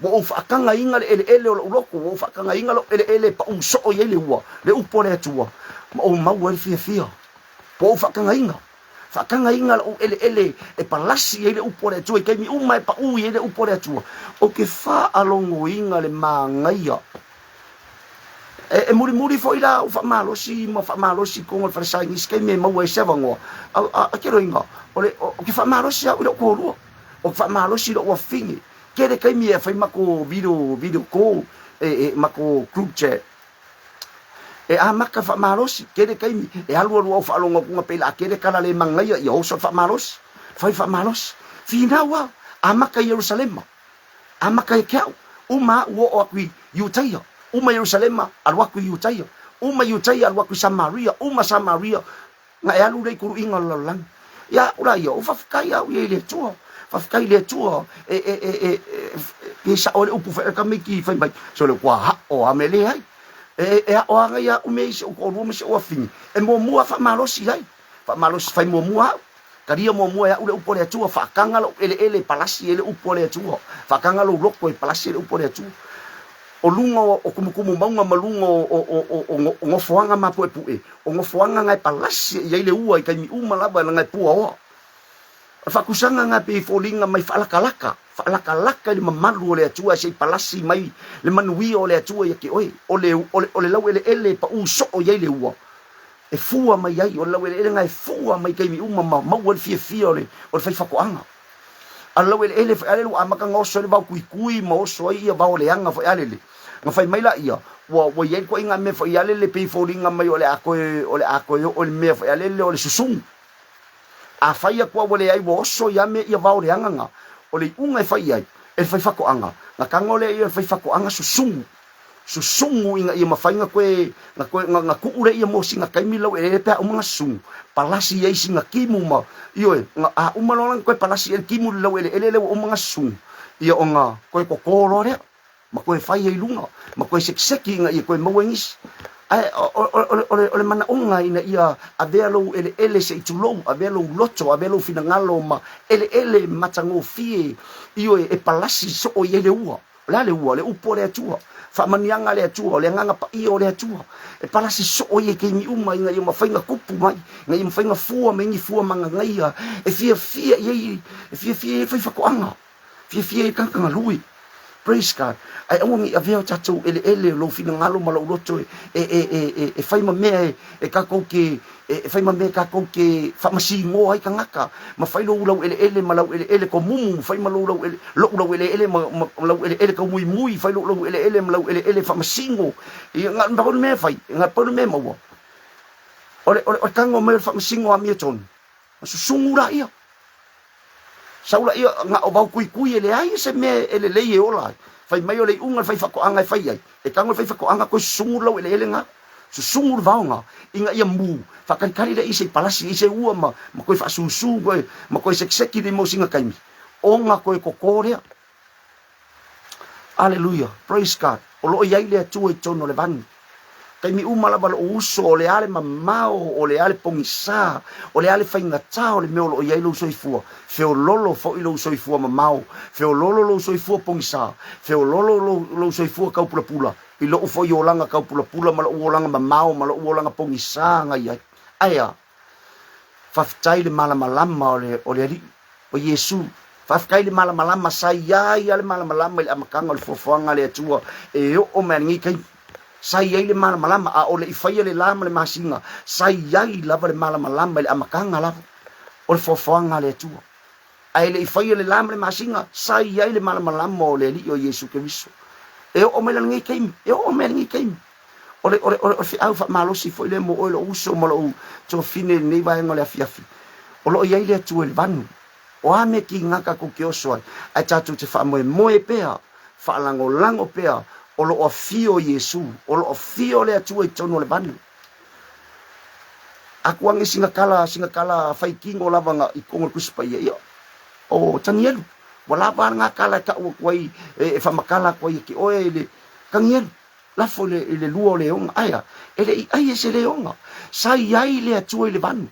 Speaker 2: Ua ou faatagaina le eleele o lou loto, ua ou faatagaina lou eleele e paū soo i ai le ua, le upu a le Atua, ma ou maua ai le fiafia. Ua ou faatagaina. Faatagaina lou eleele e palasi ai le upu a le Atua i taimi uma e paū i ai le upu a le Atua. Ou te faalogoina le manaia. E, e mulimuli foi la ou faamalosi ma faamalosi i totonu o le fale sa i nisi taimi e maua ai se avanoa. A, a, a keloiga, o le, o, ou te faamalosi au i lou toalua. Ou te faamalosi i lou afafine. Tele taimi e fai matou video, video call, e, e, matou group chat. E amata faamalosi, tele taimi, e alualu au faalogo atu pei la tele tala le manaia, ia oso le faamalosi, fai faamalosi. Finau a, amata i Ierusalema, amata ia te au, uma au oo atu i Iutaia, uma Ierusalema, alu atu i Iutaia, uma Iutaia, alu atu i Samaria, uma Samaria, Na e alu lea i kuluiga o le lalolagi. Ia au la ia, o faafetai au ia i le Atua. Faafetai i le Atua e, e, e, e, e, e sao ai le upu fai tamaiti fai mai, sole ua hao a me leai. E, e aoaga ia au me i si ou toalua ma si ou afafine, e muamua faamalosi ai. Faamalosi fai muamua au. Talia muamua e au le upu a le Atua, faataga lou eleele e palasi ai le upu a le Atua. Faataga lou loto e palasi ai le upu a le Atua. O luga o tumutumu mauga ma luga o nofoaga mapuepue, o nofoaga na e palasi i ai le ua i taimi uma lava leaga e puaoa. O le faatusaga na pei e foliga mai faalakalaka, faalakalaka i le mamalu o le Atua ae se i palasi mai le manuia o le Atua ia te oe. O le, o le, o le laueleele e paū soo i ai le ua, e fua mai ai, o le laueleele na e fua mai i taimi uma ma maua ai le fiafia o le, o le faifaatoaga. A o le laueleele foi alele ua amata ona oso ai le vao tuitui ma oso ai ia vao leaga foi alele. Na fai mai laia, ua, ua i ai le ituaiga mea foi alele pei foliga mai o le a toe, o le a toe oo i le mea foi alele o le susugu. A fai atu a ua leai ua oso ia mea ia vao leaga na, o le iuga e fai i ai, e le faifaatoaga, na tago lea ia o le faifaatoaga susugu. Susugu ina ia mafai na toe, na toe, na, na tuu lea ia mo sina taimi laueleele pe a uma na susugu, palasi i ai sina timu ma, ioe, na, a uma loa la na toe palasi i ai le timu i le laueleele lea ua uma na susugu, ia ona toe totō loa lea, ma toe fai ai i luga, ma toe sekiseki ina ia toe maua ai nisi. Ae o, o, o, o, o le, o le manaoga ina ia avea lou eleele se i tulou, avea lou loto, avea lou finagalo ma eleele matagofie, ioe, e palasi soo i ai le ua. O le a le ua? O le upu a le Atua. Faamanuiaga a le Atua, o le Agaga Paia o le Atua, e palasi soo ia i taimi uma ina ia mafai ona tupu mai, ina ia mafai ona fua mai ni fua magagaia e fiafia i ai, e fiafia i ai le faifaatoaga, fiafia i ai le tagata galue. Praise God. Ae aua ne i avea o tatou eleele o lou finagalo ma lou loto e, e, e, e, e, e fai ma mea e, e tatou te, e, e fai ma mea tatou te faamasinoa ai tagata, ma fai lou laueleele ma laueleele tomumu, ma fai ma lou lauele, lou laueleele ma, ma laueleele taumuimui, fai lou laueleele ma laueleele faamasino. Ia, na o le pau le mea e fai, na o le pau le mea e maua. O le, o le, o le tago mai o le faamasino amiotonu, Ona susugu laia. Sau laia na o Vaukuikui e leai se mea e lelei e ola ai. Fai mai o le iuga le faifaatoaga e fai ai. E tago le faifaatoaga toe susugu le laueleele na. Susugu le vaoga ina ia mu, faatalitali laia se i palasi ai se ua ma, ma toe faasusu ma toe sekiseki lima o sina taimi, ona toe toto lea. Aleluia, praise God. O lo o i ai le Atua i totonu o le vanu. Taimi uma lava lou uso, o le a le mamao, o le a le pogisa, o le a le faigata o le mea o lo o i ai lou soifua, feololo foi lou soifua mamao, feololo lou soifua pogisa, feololo lou, lou soifua taupulapula, i lou foi olaga taupulapula ma lou olaga mamao ma lou olaga pogisa na i ai. Ae a? Faafetai i le malamalama o le, o le Alii, o Iesu. Faafetai i le malamalama, sa i ai lava le malamalama i le amataga o le foafoaga a le Atua e oo mai i lenei taimi. Sa i ai le malamalama, a o le i faia le la ma le masina, sa i ai lava le malamalama i le amataga lava o le foafoaga a le Atua. Ae le i faia le la ma le masina, sa i ai le malamalama o le Alii o Iesu Keriso. E oo mai la lenei taimi, e oo mai lenei taimi. O le, o le, o le feau faamalosi foi lea mo oe lou uso ma lou tuafine i lenei vaega o le afiafi. O lo o i ai le Atua i le vanu. O a mea kiga tatou te oso ai, ae tatou te faamoemoe pea, faalagolago pea, o lo o afio Iesu, o lo o afio le Atua i totonu o le vanu. Aku age sina tala, sina tala fai kino lava na i totonu o le Tusi Paia, ia, o Tanielu. Ua lava a ngā tala e tau atu ai, e, e faamatala atu ai e te oe i le Tanielu. Lafo i le, i le lua o leoga. Aea, e le i ai e se leoga. Sa i ai le Atua i le vanu.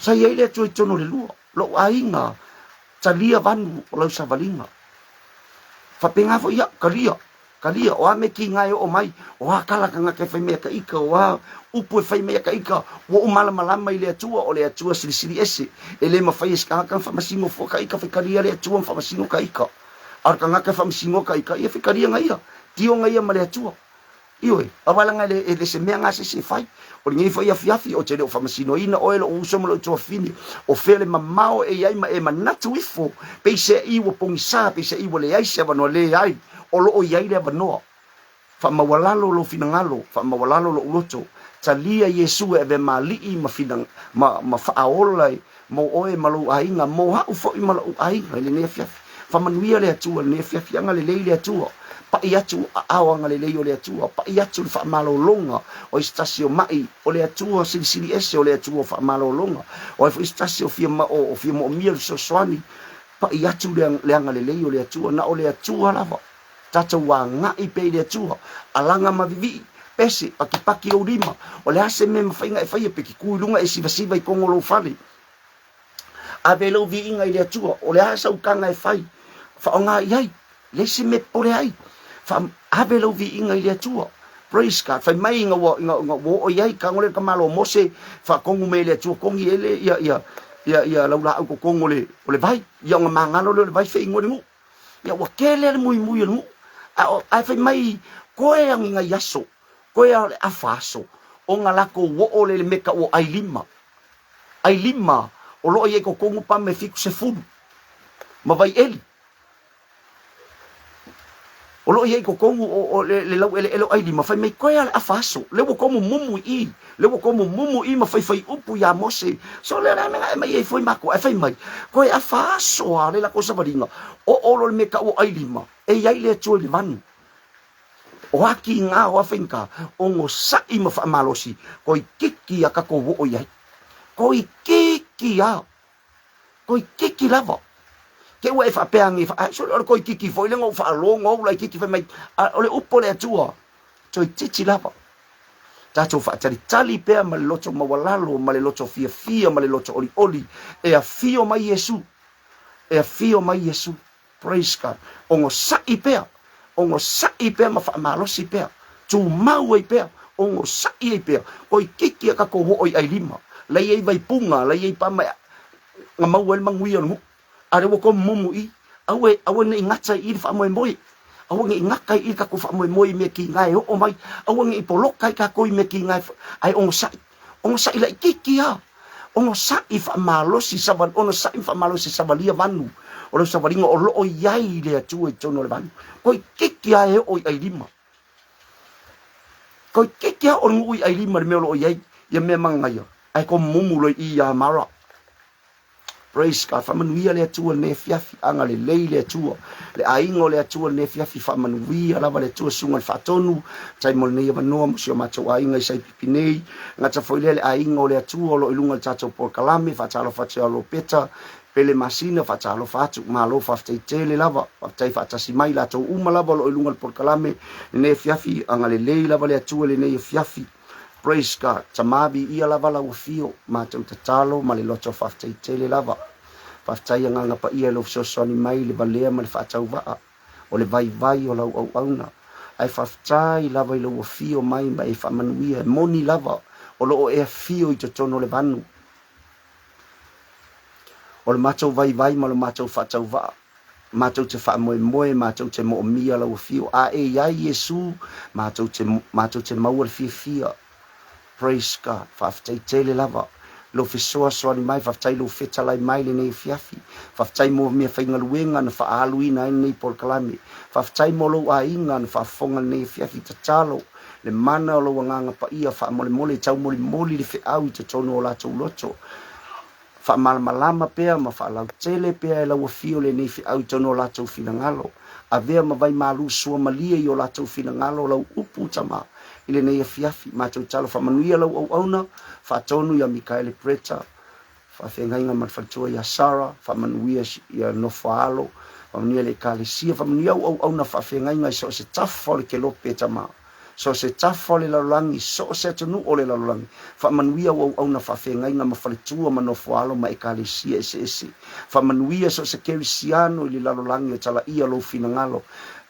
Speaker 2: Sa i ai le Atua i totonu o le lua. Lou aiga, talia vanu o lau savaliga. Faapena foi ia'u, talia, talia, o a mea kiga e oo mai, o a tala tagata e fai mai a ta ita, o a upu e fai mai a ta ita, ua ou malamalama i le Atua, o le Atua silisili ese, e le mafai e se tagata ona faamasino fua ta ita, faitalia le Atua ma faamasino ta ita. A o le tagata e faamasinoa ka ika, ia fetalia na ia, tio na ia ma le Atua. Ioe, aua leaga e le, e le se mea na se isi e fai. O lenei foi afiafi, ou te le o faamasinoina oe lou uso ma lou tuafafine, o fea le mamao e i ai ma e manatu ifo, peiseai ua pogisa, peiseai ua leai se avanoa, leai, o lo o i ai le avanoa. Faamaualalo lou finagalo, faamaualalo lou loto, talia Iesu e avea ma alii ma fina, ma, ma faaola mo oe ma lou aiga, mo a'u foi ma lo'u aiga i lenei afiafi. Faamanuia le Atua i lenei afiafi, agalelei le Atua, pa'i atu aao agalelei o le Atua, pa'i atu le faamalologa o ai se tasi o ma'i, o le Atua silisili ese o le Atua o faamalologa, o ai foi se tasi o fia, o, o fia moomia le fesoasoani, pa'i atu le, le agalelei o le Atua, na o le Atua lava. Tatou agai pea i le Atua, alaga ma vivii, pese, pakipaki ou lima, o le a se mea e mafai ona e faia pe te tu i luga e sivasiva i tonu o lou fale. Ave lou viiga i le Atua, o le a sau taga e fai, faaaoga i ai, leai se mea e popole ai. Fa, ave lou viiga i le Atua. Praise God. Fai mai ina ua, ina, ina ua oo i ai, tago lea le tamaloa o Mose, faatonu mai e le Atua, togi ele ia, ia, ia, ia lau laau totonu o le, o le vai. Ia ona magalo lea o le vai feinu ai le nuu. Ia ua tele le muimui o le nuu. Ae fai mai, koe agi nai aso, koe a o le afa aso, ona lakou oo le le meka ua ailima. Ailima o loo iai totonu pa me 70 ma Vaieli. O loo iai totonu o, o le, le laueleele o Ailima, fai mai koe a le afa aso, le ua komu mumu i i, le ua komu mumu i ma faifai upu iā Mose. So le le mea e mai ai foi mākou, ae fai mai, koe afa aso a le lakou savaliga, oo loa le mea kau o Ailima, e i ai le Atua i le vanu. O a kīgā, o a faigata, ogosaʻi ma faamalosi, toeitiiti a tatou oo i ai. Toeitiiti a. Toeitiiti lava. Te ua e faapea age, ai sole o le toeitiiti foi lea na ou faalogo au laitiiti fai mai, a o le upu a le Atua, toeitiiti lava. Tatou faatalitali pea ma le loto maualalo, ma le loto fiafia, ma le loto olioli, e afio mai Iesu. E afio mai Iesu. Praise God. Ogosaʻi pea. Ogosaʻi pea ma faamalosi pea. Tumau ai pea, ogosaʻi ai pea. Toeitiiti a tatou oo i ʻAilima, la i ai Vaipuga, la i ai Pamaea, na maua ai le manuia o le nuu. A lea ua tomumu i, aua, aua ne i gata i i le faamoemoe. Aua ne i gata i i le tatou faamoemoe i mea tiga e oo mai. Aua ne i poloka ai tatou i mea tiga e, ae ogosaʻi. Ogosaʻi laitiiti lava. Ogosaʻi faamalosi savali, onosai ma faamalosi savalia vanu o lau savaliga o loo i ai le Atua i totonu o le vanu. Toeitiiti lava e oo i ʻAilima. Toeitiiti lava oo le nuu i ʻAilima i le mea o loo i ai ia mea manaia, ae tomumu loa i i ia Mara. Praise God. Faamanuia le Atua i lenei afiafi. Agalelei le Atua. Le aiga o le Atua i lenei afiafi. Faamanuia lava le Atua susuga i le Faatonu. Faafetai mo lenei avanoa mo si o matou aiga i Saipipi nei. Gata foi lea le aiga o le Atua o lo o i luga i le tatou polokalame. Faatalofa atu ia Lopeta Pele Masina. Faatalofa atu. Malo faafetai tele lava. Faafetai faatasi mai latou uma lava o lo o i luga i le polokalame lenei afiafi. Agalelei lava le Atua i lenei afiafi. Praise God. Tama viia lava lau afio, matou tatalo ma le loto faafetai tele lava. Faafetai Agaga Paia i lou fesoasoani mai i le valea ma le faatauvaa o le vaivai o lau auauna. Ae faafetai lava i lou afio mai ma e faamanuia, e moni lava o lo o e afio i totonu o le vanu o le matou vaivai ma lo matou faatauvaa. Matou te faamoemoe, matou te moomia lau afio. A e i ai Iesu, matou te, matou te maua le fiafia. Praise God. Faafetai tele lava lou fesoasoani mai, faafetai lou fetalai mai lenei afiafi. Faafetai mo meafaigaluega na faaaluina ai lenei polokalame. Faafetai mo lou aiga na faafofoga lenei afiafi. Tatalo le mana o lou Agaga Paia faamolemole taumolimoli le feau i totonu o latou loto. Faamalamalama pea ma faalautele pea e lau afio lenei feau i tonu o latou finagalo. Avea ma vai malu suamalie i o latou finagalo lau upu, Tama, i lenei afiafi. Matou talo faamanuia lau auauna, faatonu ia Mikaele Bretta, faafeagaiga ma le faletua ia Sarah, faamanuia ia Nofoaalo, faamanuia le Ekalesia, faamanuia au auauna faafeagaiga i so o se tafa o le kelope, Tama. So o se tafa o le lalolagi, so o se atunuu o le lalolagi, faamanuia au auauna faafeagaiga ma faletua ma nofoaalo ma ekalesia eseese. Faamanuia so o se kerisiano i le lalolagi o talaia lou finagalo.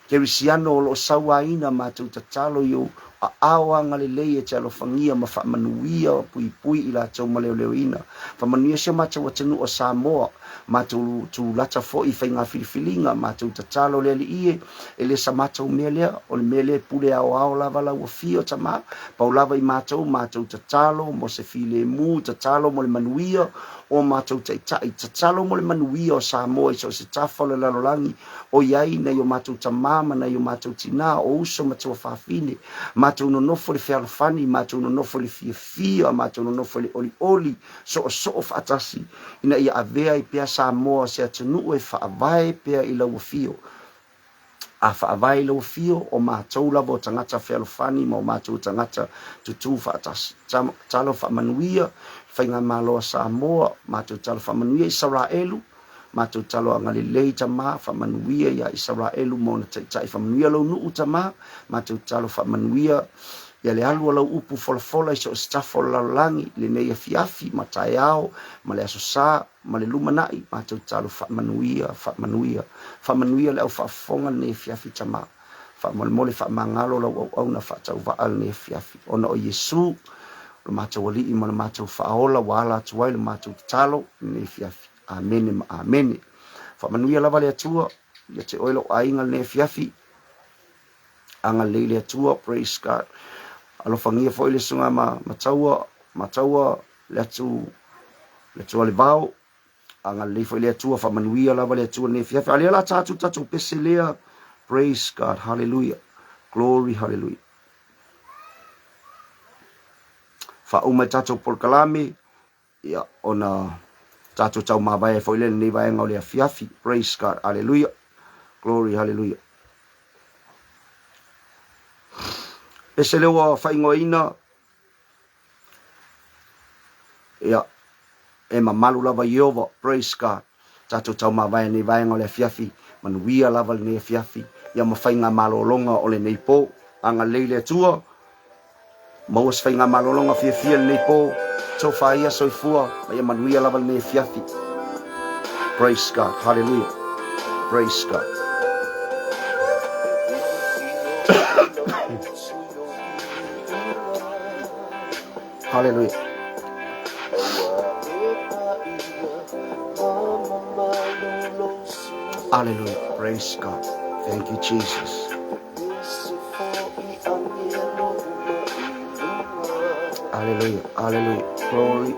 Speaker 2: Kerisiano o lo o sauaina matou tatalo i ou aao agalelei e te alofagia ma faamanuia puipui i latou ma leoleoina. Faamanuia si o matou atunuu o Samoa. Matou tulata foi i faiga filifiliga, matou tatalo le Alii e, e le sa matou mea lea, o le mea lea e pule aoao lava lau afio, Tama, pau lava i matou, matou tatalo mo se filemu, tatalo mo le manuia o matou taitai, tatalo mo le manuia o Samoa i so o se tafa o le lalolagi, o i ai nai o matou tama ma nai o matou tina, o uso ma tuafafine, matou nonofo i le fealofani, matou nonofo i le fiafia, matou nonofo i le olioli, soosoo faatasi, ina ia avea ai pea Samoa o se atunuu e faavae pea i lau afio. A faavae i lau afio, o matou lava o tagata fealofani ma o matou tagata tutū faatasi. Talo faamanuia i Faigamalo a Samoa, matou talo faamanuia Isaraelu, matou talo agalelei Tama, faamanuia ia Isaraelu ma ona taitai, faamanuia lou nuu Tama, matou talo faamanuia ia le alu o lau upu folafola i so o se tafa o le lalolagi i lenei afiafi ma taeao ma le aso sa ma le lumanai, matou talo faamanuia, faamanuia, faamanuia le au faafofoga lenei afiafi Tama. Faamolemole faamagalo lau auauna faatauvaa lenei afiafi, ona o Iesu, lo matou Alii ma lo matou Faaola ua ala atu ai lo matou tatalo i lenei afiafi. Amene ma amene. Faamanuia lava le Atua ia te oe lou aiga lenei afiafi. Agalelei le Atua, praise God. Alofagia foi le susuga ma Mataua, Mataua le atu le Atua le vao. Agalelei foi le Atua, faamanuia lava le Atua lenei afiafi. A lea la ta atu tatou pese lea. Praise God, hallelujah. Glory, hallelujah. Faauma i tatou polokalame, ia, ona tatou taumavae ai foi lea i lenei vaega o le afiafi. Praise God, hallelujah. Glory, hallelujah. Pese lea ua faaigoaina, ia, e mamalu lava Ieova, praise God. Tatou taumavae i lenei vaega o le afiafi, manuia lava lenei afiafi, ia ma faigamalologa o lenei po. Agalelei le Atua, maua se faigamalologa fiafia lenei po, tofa ia soifua, ma ia manuia lava lenei afiafi. Praise God, hallelujah, praise God. Hallelujah. Hallelujah. Praise God. Thank you, Jesus. Hallelujah. Hallelujah. Glory.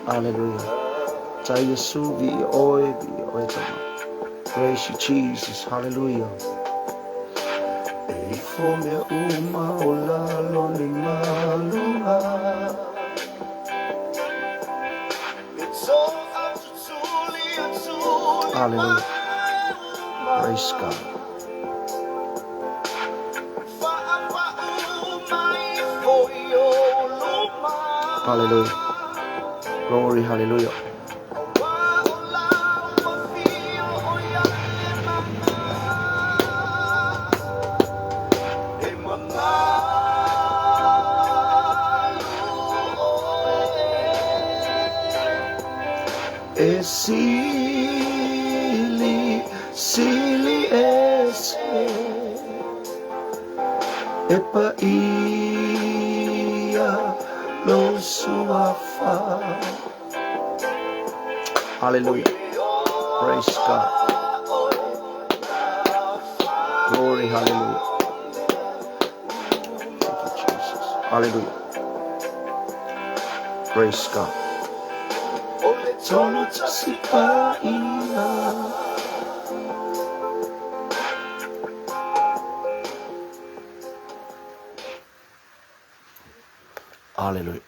Speaker 2: Hallelujah. Tai Yesu vi oe vi oe tama. Praise you, Jesus. Hallelujah. E ifo mea uma o lalo nei maluga. Hallelujah. Praise God. Hallelujah. Glory, hallelujah. E sili, sili ese, e paia lo suafa. Hallelujah. Praise God. Glory, hallelujah. Thank you, Jesus. Hallelujah. Praise God. Tolu tasi paia. Hallelujah.